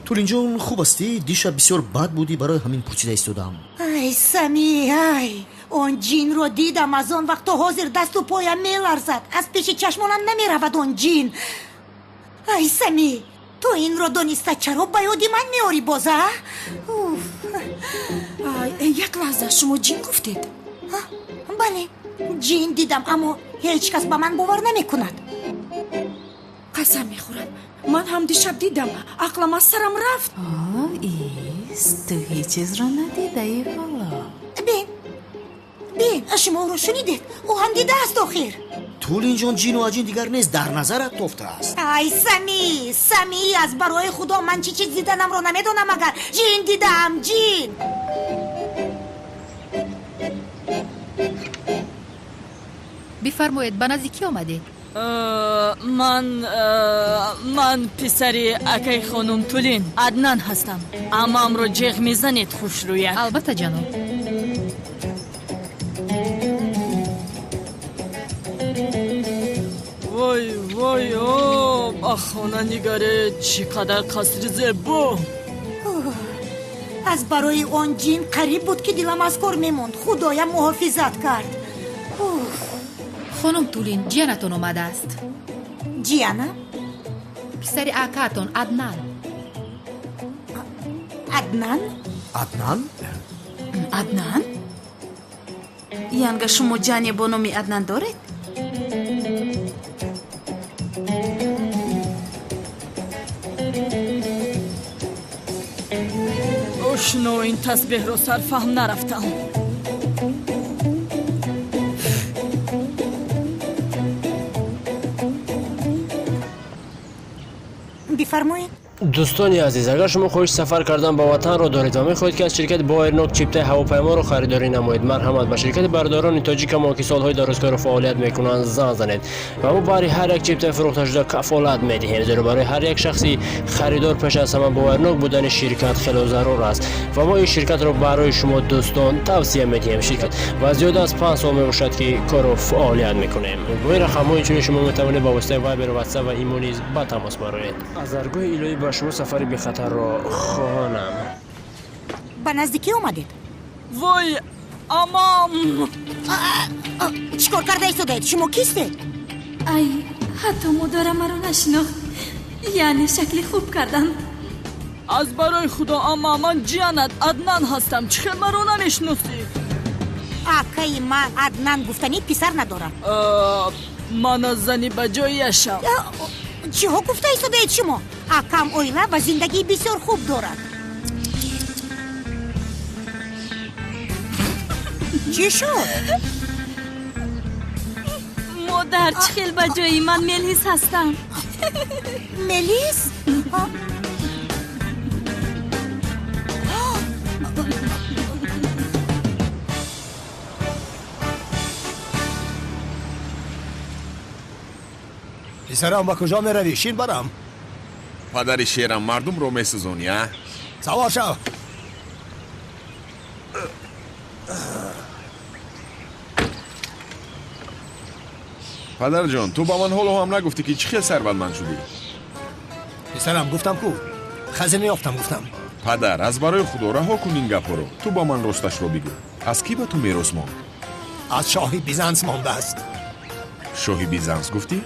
Тулинҷон, хуб ҳастӣ? Дишаб бисёр бад будӣ, барои ҳамин пурсида истодаам.
Ай, Самӣ, ай, он ҷинро дидам, аз он вақт то ҳозир дасту поям меларзад, аз пеши чашмонам намеравад он ҷин. Ай, Самӣ, ту инро дониста чаро ба ёди ман меорӣ боз, а?
Як лаҳза, шумо ҷин гуфтед?
Бале, ҷин дидам, аммо ҳеҷ кас ба ман бовар намекунад.
Қасам мехӯрам, ман ҳам дишаб дидам, ақлам аз сарам рафт.
Ис, ту ҳеҷ чизро надидаӣ ҳоло.
Бин, бин, шумо ӯро шунидед, ӯ ҳам дидааст охир.
Тулинҷон, ҷину аҷин дигар нест, дар назарат тофтааст.
Ай, Самӣ, Самӣ, аз барои худо ман чӣ чиз диданамро намедонам, агар ҷин дидам, ҷин.
Бифармоед, ба назди кӣ омадед?
Ман писари акаи хонум Тулин Аднан ҳастам. Амамро ҷеғ мезанед, хушрӯяк.
Албатта, ҷаноб.
Вой, вой, о, ба хона нигаред, чӣ қадар қасри зебо!
Аз барои он ҷин қариб буд, ки дилам аз кор мемонд. Худоям муҳофизат кард.
Хонум Тулин, ҷиянатон омадааст.
Ҷияна?
Писари акаатон Аднан.
Аднан?
Аднан?
Аднан? Янга, шумо ҷане бо номи Аднан доред?
Ошно, ин тасбеҳро сарфаҳм нарафтам.
Бифармоед.
Дӯстони азиз, агар шумо хоҳиши сафар кардан ба ватанро доред ва мехоҳед, ки аз ширкати Боэрнок чиптаи ҳавопайморо харидорӣ намоед, марҳамат ба ширкати бародарони тоҷикамо, ки солҳои дарозкору фаъолият мекунанд, занг занед ва мо баҳри ҳар як чиптаи фурӯхташуда кафолат медиҳем, зеро барои ҳар як шахси харидор пеш аз ҳама боварнок будани ширкат хело зарур аст ва мо ин ширкатро барои шумо дӯстон тавсия медиҳем. Ширкат ва зиёда аз 5 сол мебошад, ки кору фаъолият мекунем. Бо ин рақамҳо инчунин шумо метавонед ба воситаи Вайбер, Ватсап ва Имо низ ба тамос бароед. Аз даргоҳи илоҳӣ ба шумо сафари бехатарро хоҳонам.
Ба наздикӣ омадед?
Вой, амам!
Чӣ кор карда истодаед? Шумо кистед?
Ай, ҳатто модарам маро нашинохт. Яъне шакли хуб кардам.
Аз барои худо, амма, ман ҷиянат Аднан ҳастам. Чӣ хел маро намешиносӣ?
Акаи ман Аднан гуфтанӣ писар надорад.
Ман аз зани ба ҷояшам.
Чиҳо гуфта истодаед шумо? Акам оила ва зиндагии бисёр хуб дорад. Чӣ шуд?
Модар, чӣ хел ба ҷои ман Мелис ҳастам.
Мелис?
Писарам, ба куҷо меравӣ? Шин барам.
Падари шерам, мардумро месӯзонӣ, а?
Савор шав.
Падарҷон, ту ба ман ҳоло ҳам нагуфтӣ, ки чӣ хел сарватманд шудӣ.
Писарам, гуфтам ку, хазина ёфтам, гуфтам.
Падар, аз барои худо раҳо кун ин гапҳоро. Ту ба ман росташро бигӯ. Аз кӣ ба ту мерос монд?
Аз шоҳи Бизанс мондааст.
Шоҳи Бизанс гуфтӣ?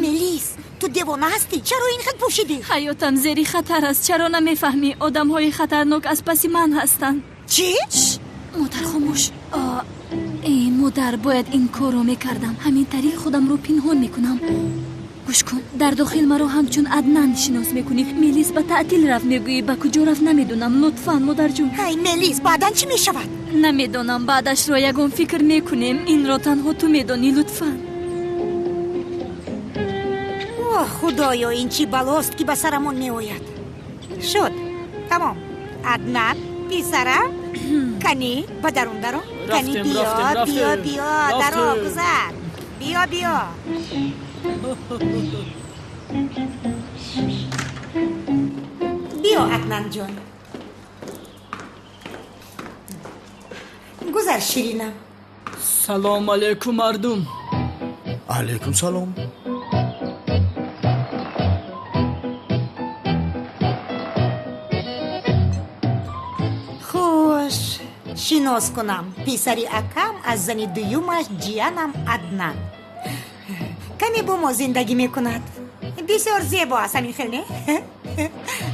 Мелис, ту девона ҳастӣ? Чаро ин хел пӯшидӣ?
Ҳаётам зери хатар аст. Чаро намефаҳмӣ? Одамҳои хатарнок аз паси ман ҳастанд.
Чӣ?
Модар, хомӯш. Э, модар, бояд ин корро мекардам. Ҳамин тариқ худамро пинҳон мекунам. Гӯш кун, дар дохил маро ҳамчун Аднан шинос мекунӣ. Мелис ба таътил рафт, мегӯӣ. Ба куҷо рафт намедонам. Лутфан, модарҷон.
Ай, Мелис, баъдан чӣ мешавад?
Намедонам, баъдашро ягон фикр мекунем. Инро танҳо ту медонӣ, лутфан.
Оҳ, худоё, ин чӣ балост, ки ба сарамон меояд. Шуд, тамом. Аднан, писарам, кани ба дарун даро. Кани биё, биё, биё, даро, гузар. Биё, биё. Биё, Аднанҷон. Гузар, ширинам.
Салом алейкум, мардум.
Алейкум салом.
Хуш, шинос кунам. Писари акам аз зани дуюмаш ҷиянам Аднан. Каме бо мо зиндагӣ мекунад. Бисёр зебо аст, ҳамин хел, не?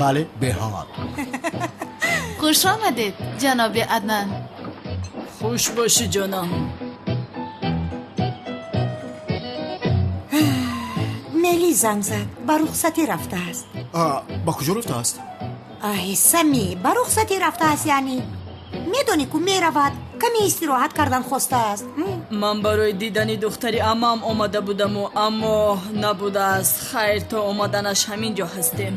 Бале, беҳад.
Хуш омадед, ҷаноби Аднан.
Хуш бошӣ, ҷонам.
Мели занг зад, ба рухсатӣ рафтааст.
Ба куҷо рафтааст?
Ай, Сами, ба рухсатӣ рафтааст, яъне медонӣ ку, меравад, каме истироҳат кардан хостааст.
Ман барои дидани духтари аммам омада будаму, аммо набудааст. Хайр, то омаданаш ҳамин ҷо ҳастем.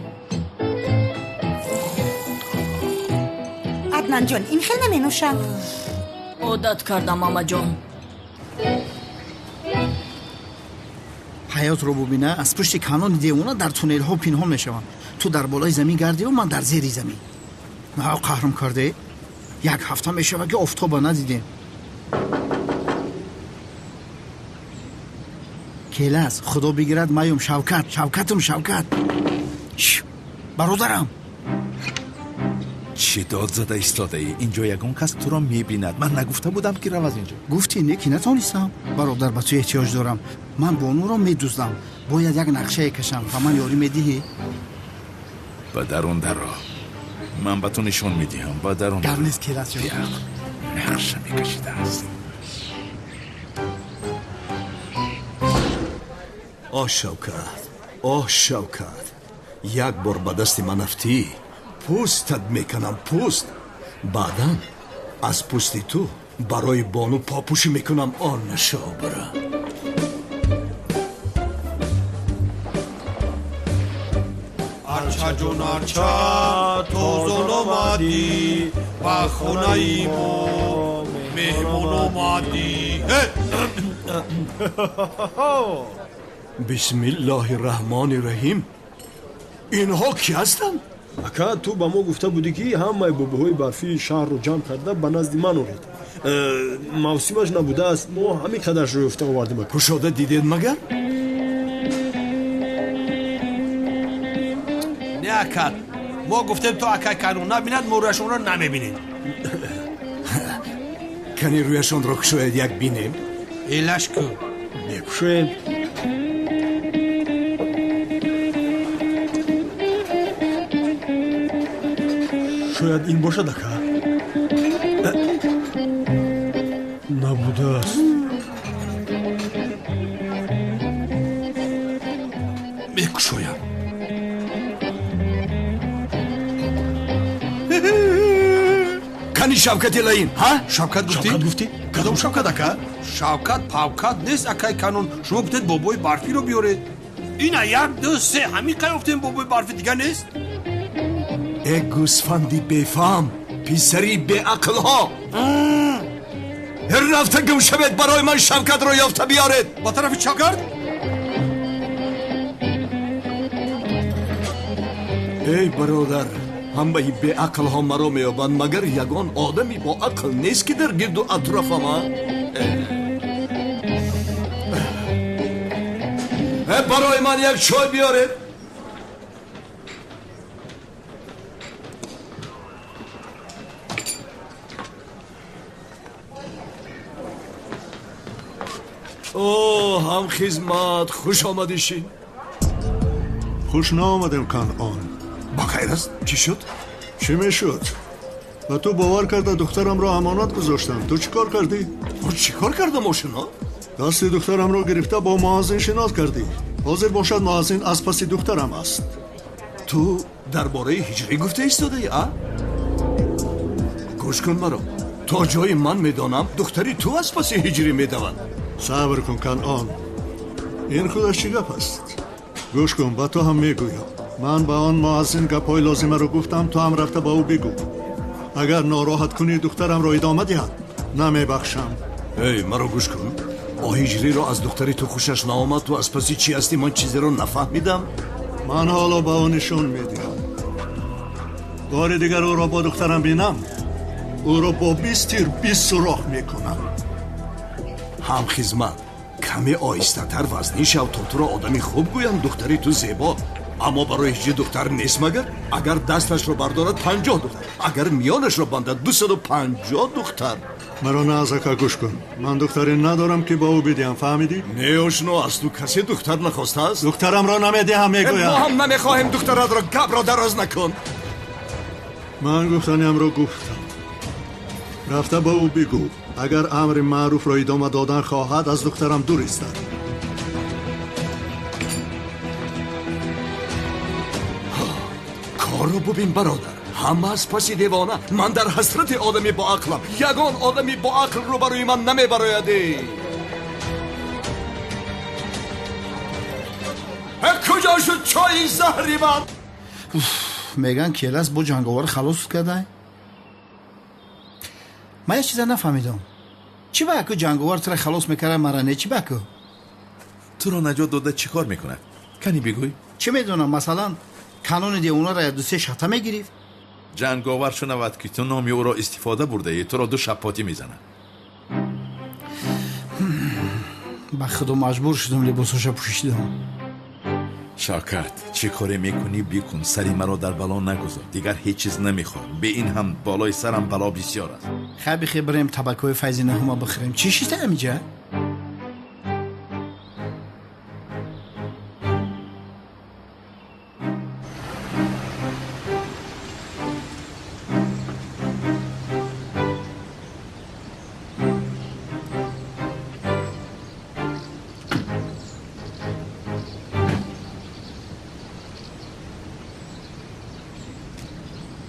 Аднанҷон, ин хел наменӯшанд.
Одат кардам, амаҷон.
Ҳаётро бубина, аз пушти канони девона дар туннелҳо пинҳон мешаванд. Ту дар болои замин гардиву ман дар зери замин. Қаҳрм карде? Як ҳафта мешавад, ки офтоба надидем. Келас, худо бигирад, маюм. Шавкат, Шавкатум, Шавкат, бародарам.
Чӣ дод зада истодаӣ? Инҷо ягон кас туро мебинад. Ман нагуфта будам, ки рав аз инҷо?
Гуфтӣ, не ки натонистам. Бародар, ба ту эҳтиёҷ дорам. Ман бонуро медуздам. Бояд як нақшае кашам. Ба ман ёрӣ медиҳӣ?
Ба дарун даро, ман ба ту нишон медиҳам. Ба дарун.
Гап нест, Келас ҷон.
Беақл нақша мекашидааст.
Оҳ, Шавкат, оҳ, Шавкат, як бор ба дасти ман афтӣ, пӯстат меканам, пӯст. Баъдан аз пӯсти ту барои бону попӯшӣ мекунам. Он нашобара.
Арча ҷон арча, тозон омадӣ, ба хонаи мо меҳмон омадӣ.
Бисмиллоҳи раҳмони раҳим. Инҳо кӣ ҳастанд?
Ака, ту ба мо гуфта будӣ, ки ҳамаи бобоҳои барфии шаҳрро ҷамъ карда ба назди ман оред. Мавсимаш набудааст, мо ҳамин қадаршро ёфта овардем.
Кушода дидед магар?
Не, ака, мо гуфтем то акай Канон набинад, мо рӯяшонро намебинем.
Кани рӯяшонро кушоед, як бинем.
Элаш ку.
Мекушоем. Шояд ин бошад, ака. Набудааст.
Мекушоям.
Кани Шавкати лаин, ҳа?
Шавкат гуфтӣ?
Шавкат гуфтӣ?
Кадом Шавкат, ака? Шавкат Павкат нест, акай Канон. Шумо гуфтед бобои барфиро биёред. Ина як, ду, се, ҳамин қай ёфтем, бобои барфи дигар нест.
Э гӯсфанди бефаҳм, писари беақлҳо! Рафта гум шавед, барои ман Шавкатро ёфта биёред.
Ба тарафи чап гард.
Эй бародар, ҳамаи беақлҳо маро меёбанд, магар ягон одами боақл нест, ки дар гирду атрофам? Барои ман як чой биёред. О, ҳамхизмат, хуш омадӣ, шин.
Хуш наомадем, Канъон.
Ба хайр аст? Чӣ шуд?
Чӣ мешуд? Ба ту бовар карда духтарамро амонат гузоштам. Ту чӣ кор кардӣ?
Чӣ кор кардам, ошино?
Дасти духтарамро гирифта бо муаззин шинос кардӣ. Ҳозир бошад, муаззин аз паси духтарам аст.
Ту дар бораи ҳиҷрӣ гуфта истодаӣ, а? Гӯш кун маро. То ҷои ман медонам, духтари ту аз паси ҳиҷрӣ медавад.
Сабр кун, Канъон. Ин худаш чӣ гап аст? Гӯш кун, ба ту ҳам мегӯям. Ман ба он муаззин гапҳои лозимаро гуфтам, ту ҳам рафта ба ӯ бигӯ. Агар нороҳат кунӣ, духтарамро идома диҳад, намебахшам.
Эй, маро гӯш кун. О ҳиҷриро аз духтари ту хушаш наомад, ту аз паси чӣ ҳастӣ, ман чизеро нафаҳмидам.
Ман ҳоло ба ӯ нишон медиҳам. Бори дигар ӯро бо духтарам бинам, ӯро бо 20 тир 20 сурох мекунам.
Ҳамхизмат, каме оҳистатар вазнин шав, то туро одами хуб гӯям. Духтари ту зебо, аммо барои ҳиҷри духтар нест магар? Агар дасташро бардорад, 50 духтар, агар миёнашро бандад, 250 духтар.
Маро на аз ака, гӯш кун. Ман духтаре надорам, ки ба ӯ бидиҳам, фаҳмидӣ?
Не, ошно, аз ту касе духтар нахостааст.
Духтарамро намедиҳам, мегӯям.
Мо ҳам намехоҳем духтаратро, гапро дароз накун.
Ман гуфтаниамро гуфтам. Рафта ба ӯ бигӯ, агар амри маъруфро идома додан хоҳад, аз духтарам дур истад.
Корро бубин, бародар, ҳама аз паси девона. Ман дар ҳасрати одами боақлам. Ягон одами боақл рӯбарӯи ман намебарояд. Куҷо шуд чойи заҳри ман?
Меган Келас бо ҷанговар халос кардай. Ман як чиза нафаҳмидам. Чӣ ба аку ҷанговар тура халос мекарда, мара не? Чӣ ба аку?
Туро наҷот дода чӣ кор мекунад? Кани бигӯй.
Чӣ медонам, масалан, канони девонаро як ду-се шата мегирифт.
Ҷанговар шунавад, ки ту номи ӯро истифода бурдаӣ, туро ду шаппотӣ мезанад.
Ба худо, маҷбур шудам, либосоша пӯшидам.
Шавкат, чӣ коре мекунӣ бикун, сари маро дар бало нагузор. Дигар ҳеҷ чиз намехоҳам. Бе ин ҳам болои сарам бало бисёр аст.
Хай, бихе бирем табакҳои файзи наҳума бихӯрем. Чӣ шида амиҷа?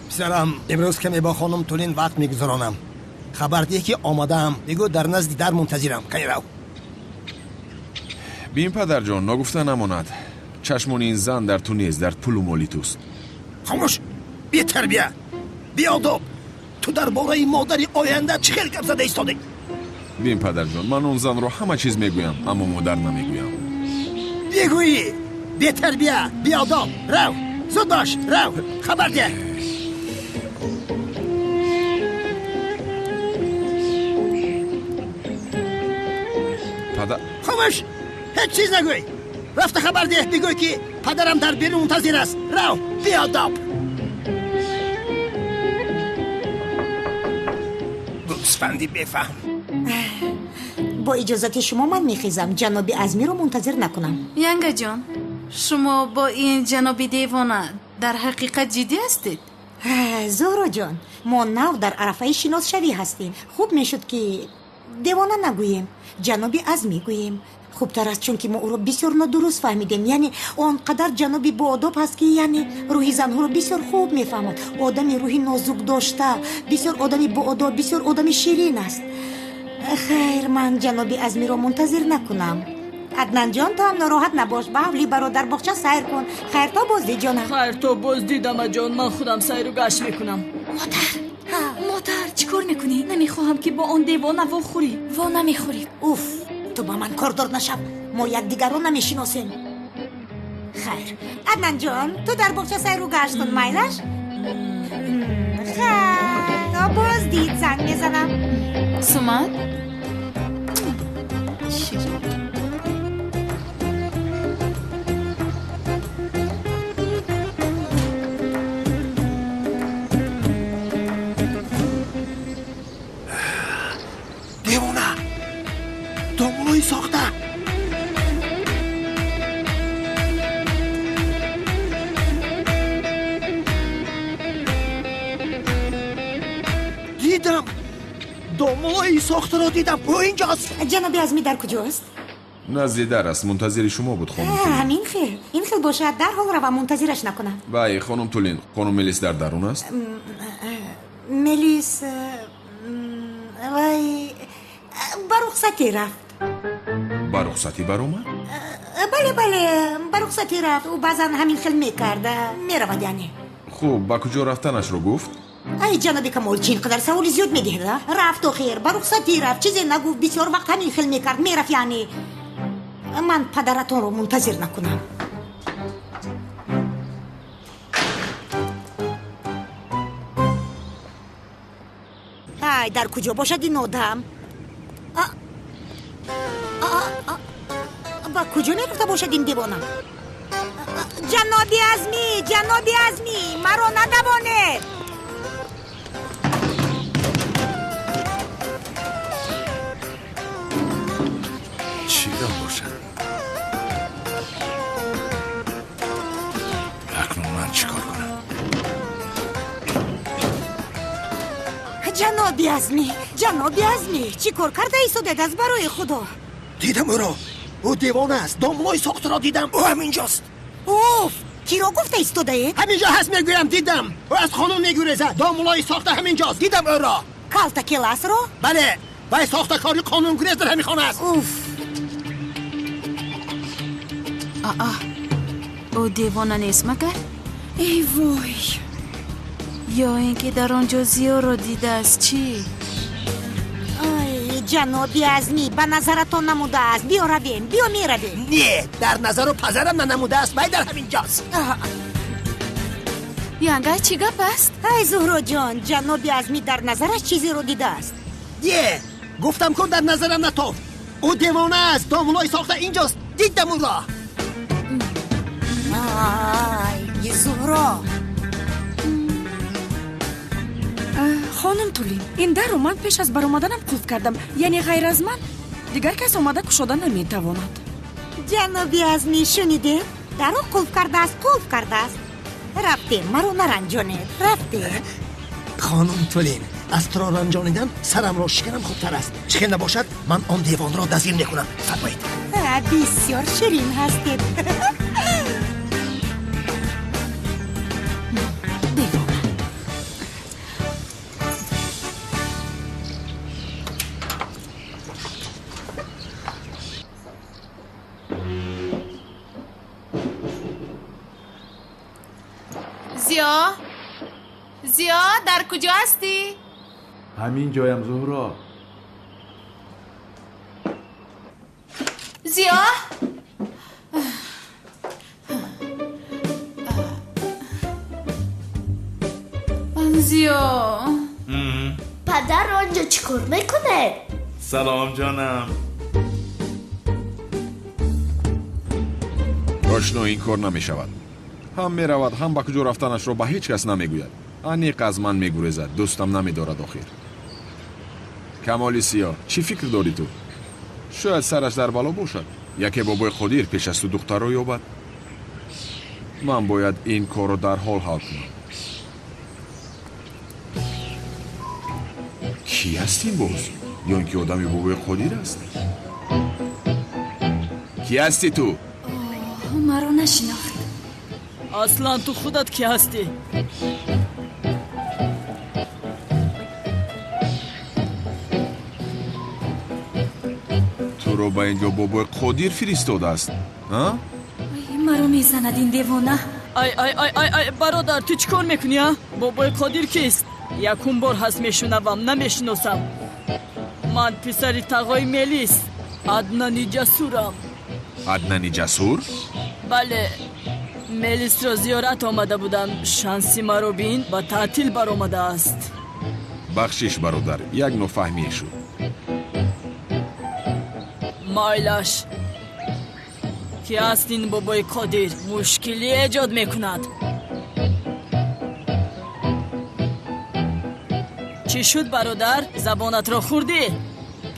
Писарам, имрӯз каме бо хонум Тулин вақт мегузаронам. Хабар диҳ, ки омадаам. Бигӯ, дар назди дар мунтазирам. Кай рав.
Бин, падарҷон, ногуфта намонад, чашмони ин зан дар ту нест, дар пулу моли туст.
Хомӯш, бетарбия, беодоб. Ту дар бораи модари оянда чӣ хел гап зада истодӣ?
Бин, падарҷон, ман он занро ҳама чиз мегӯям, аммо модар намегӯям.
Бигӯӣ, бетарбия, беодоб. Рав, зуд бош, рав, хабар деҳ.
Падар,
Хомӯш, ҳеҷ чиз нагӯй. Рафта хабар деҳ, бигӯй ки падарам дар берун мунтазир аст. Рав, беодоб. Гӯсфанди бефаҳм.
Бо иҷозати шумо ман мехезам, ҷаноби Азмиро мунтазир накунам.
Янгаҷон, шумо бо ин ҷаноби девона дар ҳақиқат ҷиддӣ ҳастед?
Зуҳроҷон, мо нав дар арафаи шиносшавӣ ҳастем. Хуб мешуд, ки девона нагӯем, ҷаноби Азмӣ гӯем. Хубтар аст, чунки мо ӯро бисёр нодуруст фаҳмидем. Яъне он қадар ҷаноби боодоб ҳаст, ки яъне рӯҳи занҳоро бисёр хуб мефаҳмад. Одами рӯҳи нозук дошта, бисёр одами боодоб, бисёр одами ширин аст. Хайр, ман ҷаноби Азмиро мунтазир накунам. Аднанҷон, ту ҳам нороҳат набош, ба ҳавли бародар боғча сайр кун. Хайр то боздид, ҷонам.
Хайр то боздид, амаҷон, ман худам сайру гашт мекунам.
Модар, модар, чӣ кор мекунӣ? Намехоҳам, ки бо он девона вохӯрӣ. Во намехӯрӣ.
Уф, ту ба ман кордор нашав, мо якдигарро намешиносем. Хайр, Аднанҷон, ту дар боғча сайру гашт кун, майлаш? Хайр то боздид, занг мезанам.
Сумат.
Девона, домулои сохта. Дидам, домулои сохтаро дидам, ӯ инҷост.
Ҷаноби Азмӣ дар куҷост?
Назди дар аст, мунтазири шумо буд, хонум Тулин.
Ҳамин хел, ин хел бошад, дарҳол равам, мунтазираш накунам.
Вай, хонум Тулин, хонум Мелис дар дарун аст?
Мелис вай ба рухсатӣ рафт.
Ба рухсатӣ баромад?
Бале, бале, ба рухсатӣ рафт. Ӯ баъзан ҳамин хел мекард, меравад яъне.
Хуб, ба куҷо рафтанашро гуфт?
Ай, ҷаноби Камол, чӣ ин қадар саволи зиёд медиҳед? Рафт охир, ба рухсатӣ рафт, чизе нагуфт, бисёр вақт ҳамин хел мекард, мерафт яъне. Ман падаратонро мунтазир накунам. Ай, дар куҷо бошад ин одам? Ба куҷо мерафта бошад ин девона? Ҷаноби Азмӣ, ҷаноби Азмӣ, маро надавонед.
Чӣ гап бошад? Акнун ман чӣ кор кунам?
Ҷаноби Азмӣ, ҷаноби Азмӣ, чӣ кор карда истодед аз барои Худо?
Дидам ӯро, ӯ девона аст. Домулои сохтаро дидам, ӯ ҳаминҷост.
Уф, киро гуфта истодаед?
Ҳаминҷо ҳаст, мегӯям, дидам. Ӯ аз хонум мегурезад. Домулои сохта ҳаминҷост, дидам ӯро.
Калта келасро?
Бале, вай сохтакори қонунгурез дар ҳамин хона аст.
Уф.
Аа, ӯ девона нест магар?
Эй вой!
Ё ин ки дар он ҷо Зиёро дидааст, чӣ?
Ай, ҷаноби Азмӣ, ба назаратон намудааст. Биё равем, биё меравем.
Не, дар назару пазарам нанамудааст, вай дар ҳамин ҷост.
Янга, чӣ гап аст?
Ай, Зуҳроҷон, ҷаноби Азмӣ дар назараш чизеро дидааст.
Е, гуфтам ку, дар назарам натофт. Ӯ девона аст, домулои сохта инҷост, дидам ӯро.
Ай, Зуҳро.
Хонум Тулин, ин дарро ман пеш аз баромаданам қулф кардам, яъне ғайр аз ман дигар кас омада кушода наметавонад.
Ҷаноби Азмӣ, шунидед? Дарро қулф кардааст, қулф кардааст. Рафтем, маро наранҷонед, рафтем.
Хонум Тулин, аз туро ранҷонидан сарамро шиканам хубтар аст. Чӣ хел набошад, ман он девонро дастгир мекунам. Фармоед.
Бисёр ширин ҳастед.
Зиё, Зиё, дар куҷо ҳастӣ?
Ҳамин ҷоям, Зуҳро.
Зиё, Зиё,
падар онҷо чӣ кор мекунед?
Салом, ҷонам.
Ошно, ин кор намешавад. Ҳам меравад, ҳам ба куҷо рафтанашро ба ҳеҷ кас намегӯяд. Аниқ аз ман мегурезад, дӯстам намедорад охир. Камоли Сиёҳ, чӣ фикр дорӣ ту? Шояд сараш дар бало бошад. Яке бобои Қодир пеш аз ту духтарро ёбад. Ман бояд ин корро дарҳол ҳал кунам. Кӣ аст ин боз? Ё ин ки одами бобои Қодир аст? Кӣ ҳастӣ ту?
Маро нашинохт.
Аслан ту худат кӣ ҳастӣ?
Туро ба ин ҷо бобои Қодир фиристодааст, а?
Маро мезанад ин девона.
Ай, ай, ай, ай, ай, бародар, ту чӣ кор мекунӣ, а? Бобои Қодир кист? Якум бор ҳаст мешунавам, намешиносам. Ман писари тағои Мелис, Аднани Ҷасурам.
Аднани Ҷасур?
Бале, Мелисро зиёрат омада будам. Шанси маро бин, ба таътил баромадааст.
Бахшиш, бародар, як нофаҳмие шуд.
Майлаш, ки аст ин бобои Қодир? Мушкилӣ эҷод мекунад. Чӣ шуд, бародар? Забонатро хӯрдӣ?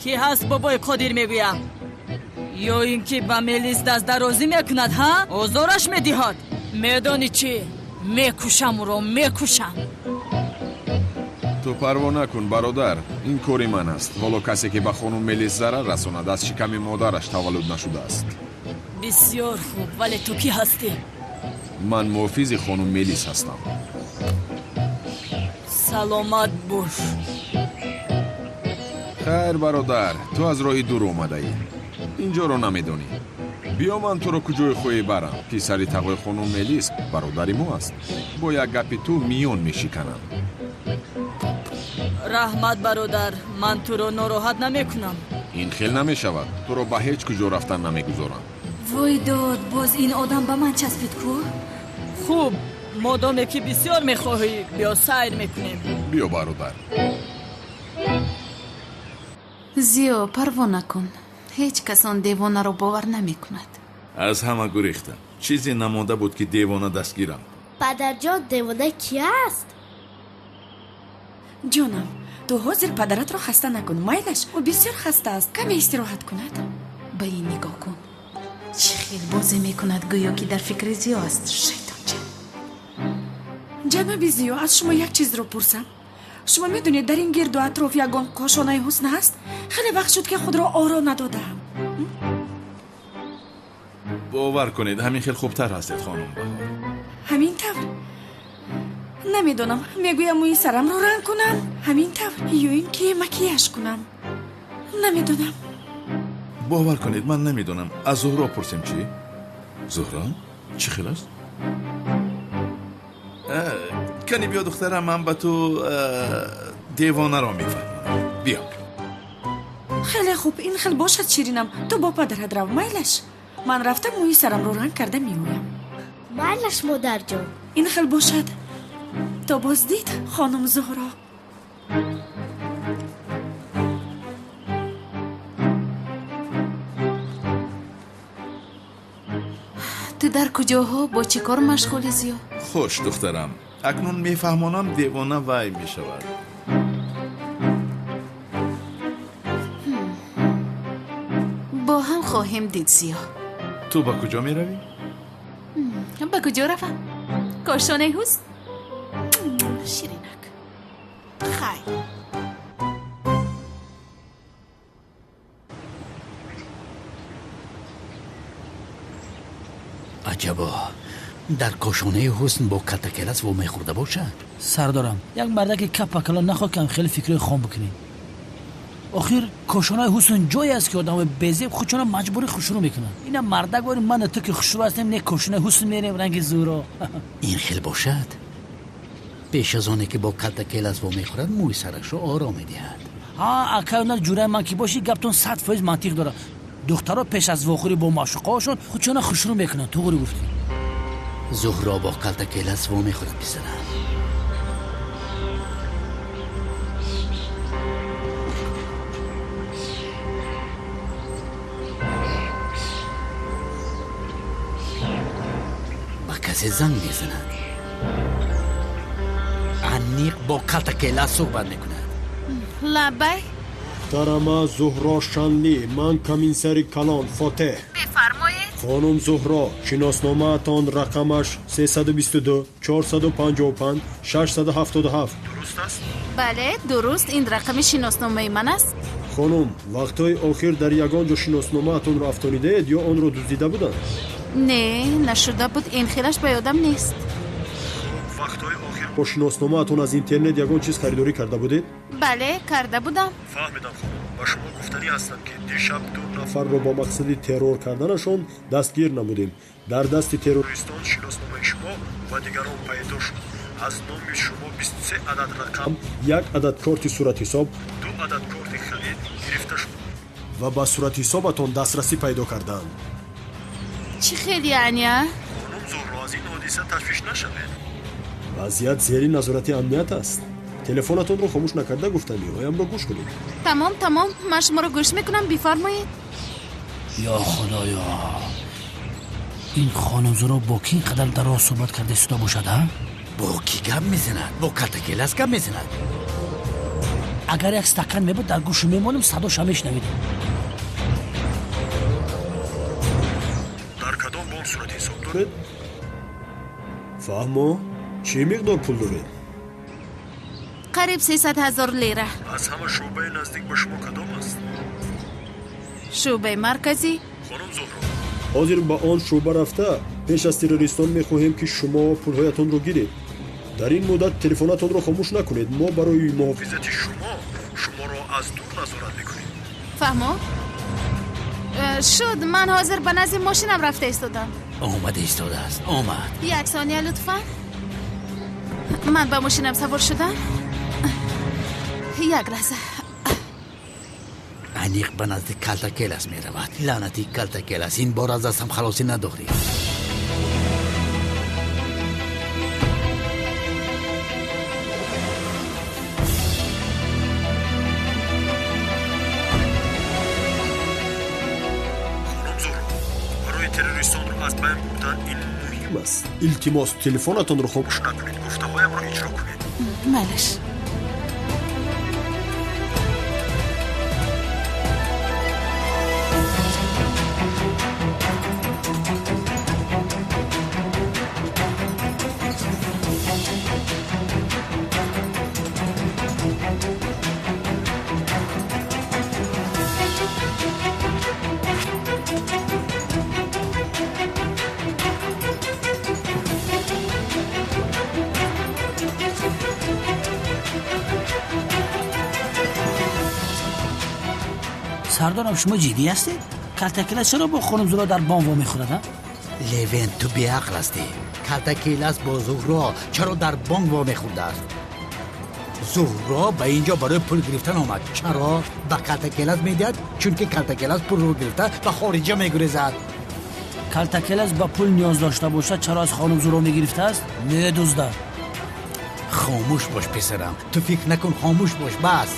Кӣ ҳаст бобои Қодир мегӯям? Ё ин ки ба Мелис дастдарозӣ мекунад, ҳа? Озораш медиҳад. Медонӣ чӣ? Мекушам ӯро, мекушам.
Ту парво накун, бародар, ин кори ман аст. Ҳоло касе ки ба хонум Мелис зарар расонад, аз шиками модараш таваллуд нашудааст.
Бисёр хуб, вале ту кӣ ҳастӣ?
Ман муҳофизи хонум Мелис ҳастам.
Саломат бош.
Хайр, бародар, ту аз роҳи дур омадаӣ, инҷоро намедонӣ. Биё, ман туро куҷое хоҳӣ барам. Писари тағои хонум Мелис бародари мо аст. Бо як гапи ту миён мешиканам.
Раҳмат, бародар, ман туро нороҳат намекунам.
Ин хел намешавад, туро ба ҳеҷ куҷо рафтан намегузорам.
Вой дод, боз ин одам ба ман часпид ку?
Хуб, модоме ки бисёр мехоҳӣ, биё сайр мекунем.
Биё, бародар.
Зиё, парво накун, ҳеҷ кас он девонаро бовар намекунад.
Аз ҳама гурехтам. Чизе намонда буд, ки девона дастгирам.
Падарҷон, девона кӣ аст?
Ҷонам, ту ҳозир падаратро хаста накун, майлаш? Ӯ бисёр хаста аст, каме истироҳат кунад.
Ба ин нигоҳ кун, чӣ хел бозӣ мекунад, гӯё ки дар фикри Зиё аст. Шайтонча.
Ҷаноби Зиё, аз шумо як чизро пурсам. Шумо медонед, дар ин гирду атроф ягон кошонаи ҳусн ҳаст? Хеле вақт шуд, ки худро оро надодаам.
Бовар кунед, ҳамин хел хубтар ҳастед, хонум Баҳор.
Ҳамин тавр? Намедонам, мегӯям мӯи сарамро ранг кунам, ҳамин тавр, ё ин ки макияж кунам. Намедонам.
Бовар кунед, ман намедонам. Аз Зуҳро пурсем чӣ? Зуҳро, чӣ хел аст? Кани биё, духтарам, ман ба ту девонаро мефаҳмонам. Биё.
Хеле хуб, ин хел бошад, ширинам. Ту бо падарат рав, майлаш? Ман рафта мӯи сарамро ранг карда меоям.
Майлаш, модарҷон.
Ин хел бошад. То боздид, хонум Зуҳро.
Ту дар куҷоҳо бо чӣ кор машғули, Зиё?
Хуш, духтарам, акнун мефаҳмонам, девона вай мешавад.
Бо ҳам хоҳем дид, Зиё.
Ту ба куҷо меравӣ?
Ба куҷо равам? Кошонаи ҳусн? Ширинак, хайр.
Аҷабо, дар кошонаи ҳусн бо катакелас вомехӯрда бошад.
Сардорам, як мардаки капакало нахоҳ, ки хеле фикрҳои хом бикунем. Охир кошонаи ҳусн ҷое аст, ки одамои безеб худшона маҷбурӣ хушрӯ мекунанд. Ина мардак вори ман ту ки хушрӯ ҳастем, не кошонаи ҳусн мерем ранги зӯро.
Ин хел бошад, Пеш аз оне ки бо Калтакелас вомехӯрад, мӯи сарашро оро медиҳад.
Ҳа, акай, ҷураи ман ки бошӣ, гаптон 100% мантиқ дорад. Духтаро пеш аз вохӯрӣ бо маъшуқаҳошон худшона хушрӯ мекунанд. Туғри гуфтӣ.
Зуҳро бо Калтакелас вомехӯрад, писарам. Ба касе занг мезанад. Аниқ бо Калтакелас суҳбат мекунад.
Лаббай.
Муҳтарама Зуҳро Шанлӣ, ман комиссари калон Фотеҳ.
Бифармоед.
Хонум Зуҳро, шиносномаатон рақамаш 322 455 677 дуруст аст?
Бале, дуруст, ин рақами шиносномаи ман аст.
Хонум, вақтҳои охир дар ягон ҷо шиносномаатонро афтонидаед ё онро дуздида буданд?
Не, нашуда буд, ин хелаш ба ёдам нест.
Вақтҳои охир бо шиносномаатон аз интернет ягон чиз харидорӣ карда будед?
Бале, карда будам.
Фаҳмидам, хонум. Ба шумо гуфтанӣ ҳастам, ки дишаб ду нафарро бо мақсади террор карданашон дастгир намудем. Дар дасти террористон шиносномаи шумо ва дигарон пайдо шуд. Аз номи шумо 23 адад рақам, як адад корти суратҳисоб, ду адад корти харид гирифта шуд ва ба суратҳисобатон дастрасӣ пайдо карданд.
Чӣ хел яъне, а?
Хонум Зуҳро, аз ин ҳодиса ташвиш нашавед. Вазъият зери назорати амният аст. Телефонатонро хомӯш накарда гуфтаниҳоямро гӯш кунед.
Тамом, тамом, ман шуморо гӯш мекунам, бифармоед.
Ё Худоё, ин хонум Зуҳро бо ки ин қадар дароз суҳбат карда истода бошад, а?
Бо кӣ гап мезанад? Бо Калтакелас гап мезанад.
Агар як стакан мебуд, дар гӯшу мемонем, садоша мешунавидем.
Дар кадом бонк суратҳисоб доред? Фаҳмо, чӣ миқдор пул доред?
Қариб 300 000 лира.
Аз ҳама шӯъбаи наздик ба шумо кадом аст?
Шӯъбаи марказӣ.
Хонум Зуҳро, ҳозир ба он шӯъба рафта, пеш аз террористон мехоҳем, ки шумо пулҳоятонро гиред. Дар ин муддат телефонатонро хомӯш накунед. Мо барои муҳофизати шумо шуморо аз дур назорат мекунем.
Фаҳмо? Шуд, ман ҳозир ба назди мошинам рафта истодам.
Омада истодааст, омад.
Як сония, лутфан. Ман ба мошинам савор шудам. Як лаҳза.
Аниқ ба назди Калтакелас меравад. Лаънати Калтакелас, ин бор аз дастам халосӣ надорӣ.
Хонум Зуҳро, барои террористонро аз байн бурдан ин муҳим аст. Илтимос, телефонатонро хомӯш накунед, гуфтаҳоямро иҷро кунед.
Майлаш.
Сардорам, шумо ҷиддӣ ҳастед? Калтакелас чаро бо хонум Зуҳро дар бонк вомехӯрад, а?
Левен, ту беақл ҳастӣ. Калтакелас бо Зуҳро чаро дар бонк вомехӯрдааст? Зуҳро ба ин ҷо барои пул гирифтан омад. Чаро ба Калтакелас медиҳад? Чунки Калтакелас пулро гирифта ба хориҷа мегурезад.
Калтакелас ба пул ниёз дошта бошад, чаро аз хонум Зуҳро мегирифтааст? Медуздад.
Хомӯш бош, писарам, ту фикр накун, хомӯш бош, бас.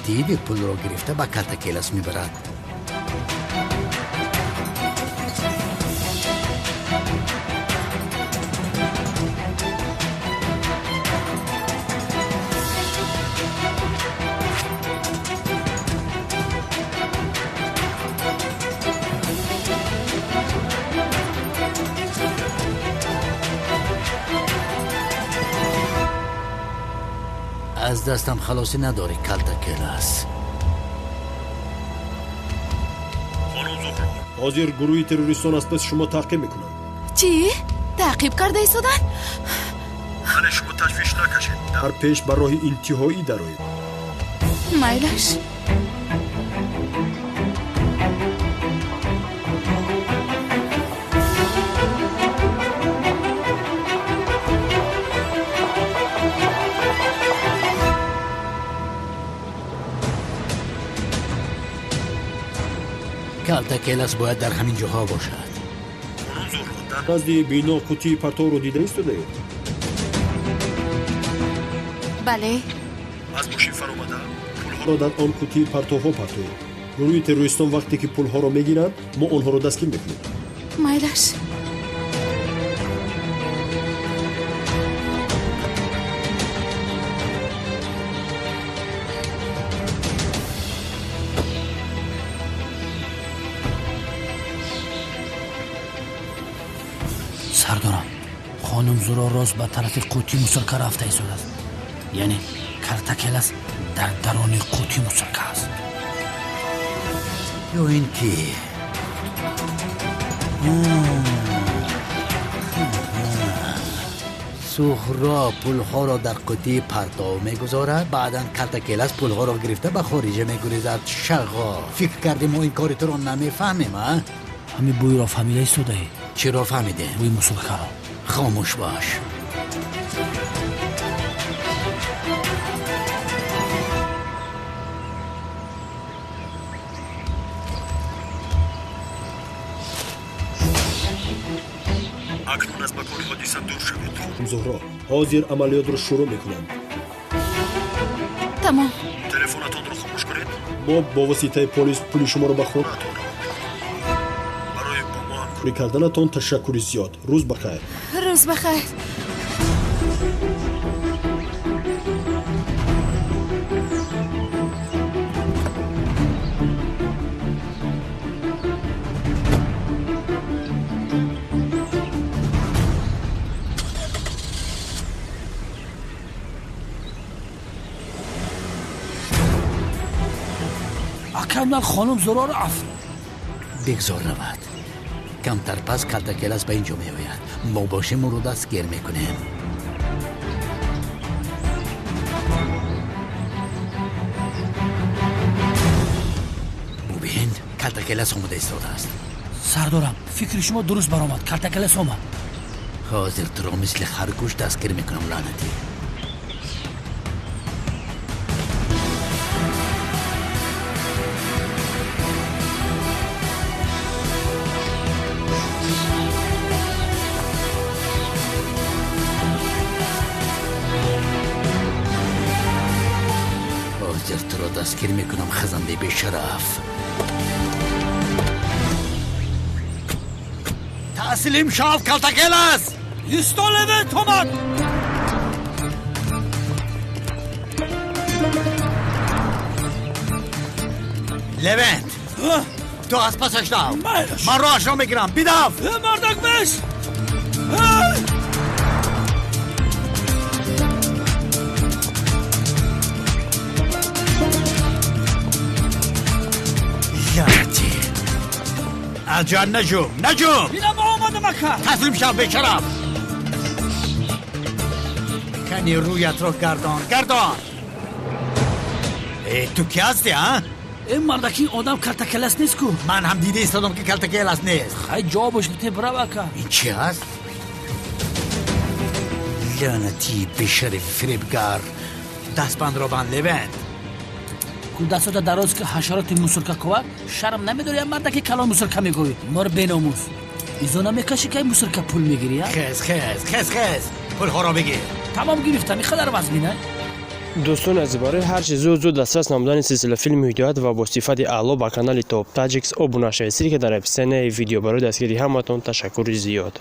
Диди, пулро гирифта ба Калтакелас мебарад. Аз дастам халосӣ надорӣ, Калтакелас.
Хонум Зуҳро, ҳозир гурӯҳи террористон аз паси шумо таъқиб мекунанд.
Чӣ? Таъқиб карда истоданд?
Бале, шумо ташвиш накашед. Дар пеш ба роҳи интиҳоӣ дароед.
Майлаш.
Калтакелас бояд дар ҳамин ҷоҳо бошад.
Дар назди бино қуттии партовро дида истодаед?
Бале.
Аз мошин фаромада пулҳоро дар он қуттии партовҳо партоед. Гурӯҳи террористон вақте ки пулҳоро мегиранд, мо онҳоро дастгир мекунем.
Майлаш.
Сардорам, хонум Зуро рост ба тарафи қуттии мусорка рафта истодааст. Яъне Калтакелас дар даруни қуттии мусорка аст.
Ё ин ки Суҳро пулҳоро дар қуттии партов мегузорад, баъдан Калтакелас пулҳоро гирифта ба хориҷа мегурезад. Шағол, фикр кардем мо ин кори туро намефаҳмем, а?
Ҳамин бӯйро фаҳмида истодаӣ?
Чиро фаҳмидем?
Бӯи мусоркаро.
Хомӯш бош.
Акнун аз макони ҳодиса дур шавед. Хонум Зуҳро, ҳозир амалиётро шурӯъ мекунам.
Тамом.
Телефонатонро хомӯш кунед. Мо бо воситаи полис пули шуморо ба хонаатон равон мекунем. Барои бо мо ҳамкорӣ карданатон ташаккури зиёд. Рӯз ба хайр.
Рӯз ба хайр.
Акай, ман хонум Зуроро аф.
Бигзор равад. Камтар пас Калтакелас ба ин ҷо меояд. Мо бошем ӯро дастгир мекунем. Бубин, Калтакелас омода истодааст.
Сардорам, фикри шумо дуруст баромад. Калтакелас омад.
Ҳозир туро мисли харгӯш дастгир мекунам, лаънатӣ. Ҳозир туро дастгир мекунам, хазандаи бешараф. Таслим шав, Калтакелас!
Исто, Левент омад!
Левент, ту аз пасаш дав. Ман роҳашро мегирам. Бидав!
Мардак, беш!
Лаънатӣ! Аз ҷоят наҷум, наҷум!
Бинам, омадам, ака.
Таслим шав, бешараф! Кани рӯятро гардон, гардон! Э, ту ки ҳастӣ, а?
Э, мардаки, одам Калтакелас нест ку.
Ман ҳам дида истодам, ки Калтакелас нест.
Хай, ҷавобаш бите, бирав, ака.
Ин чи ҳаст? Лаънатии бешарифи фиребгар! Дастбандро банд, Левент.
Ку дастото дароз ки ҳашароти мусорка кова, шарм намедори, я мардаки калон мусорка мегӯӣ? Мор беномус, изо намекашӣ, ки мусорка пул мегирӣ, а?
Хез, хез, хез, хез, пулҳоро бигир.
Тамом, гирифтам. Ин қадар вазмина?
Дӯстони азиз, барои ҳарчи зуд зуд дастрас намудани силсила филми Ҳидоят ва бо сифати аъло ба канали Топ Таҷикс обуна шавед. Ссылка дар описанияи видео. Барои дастгирии ҳаматон ташаккури зиёд.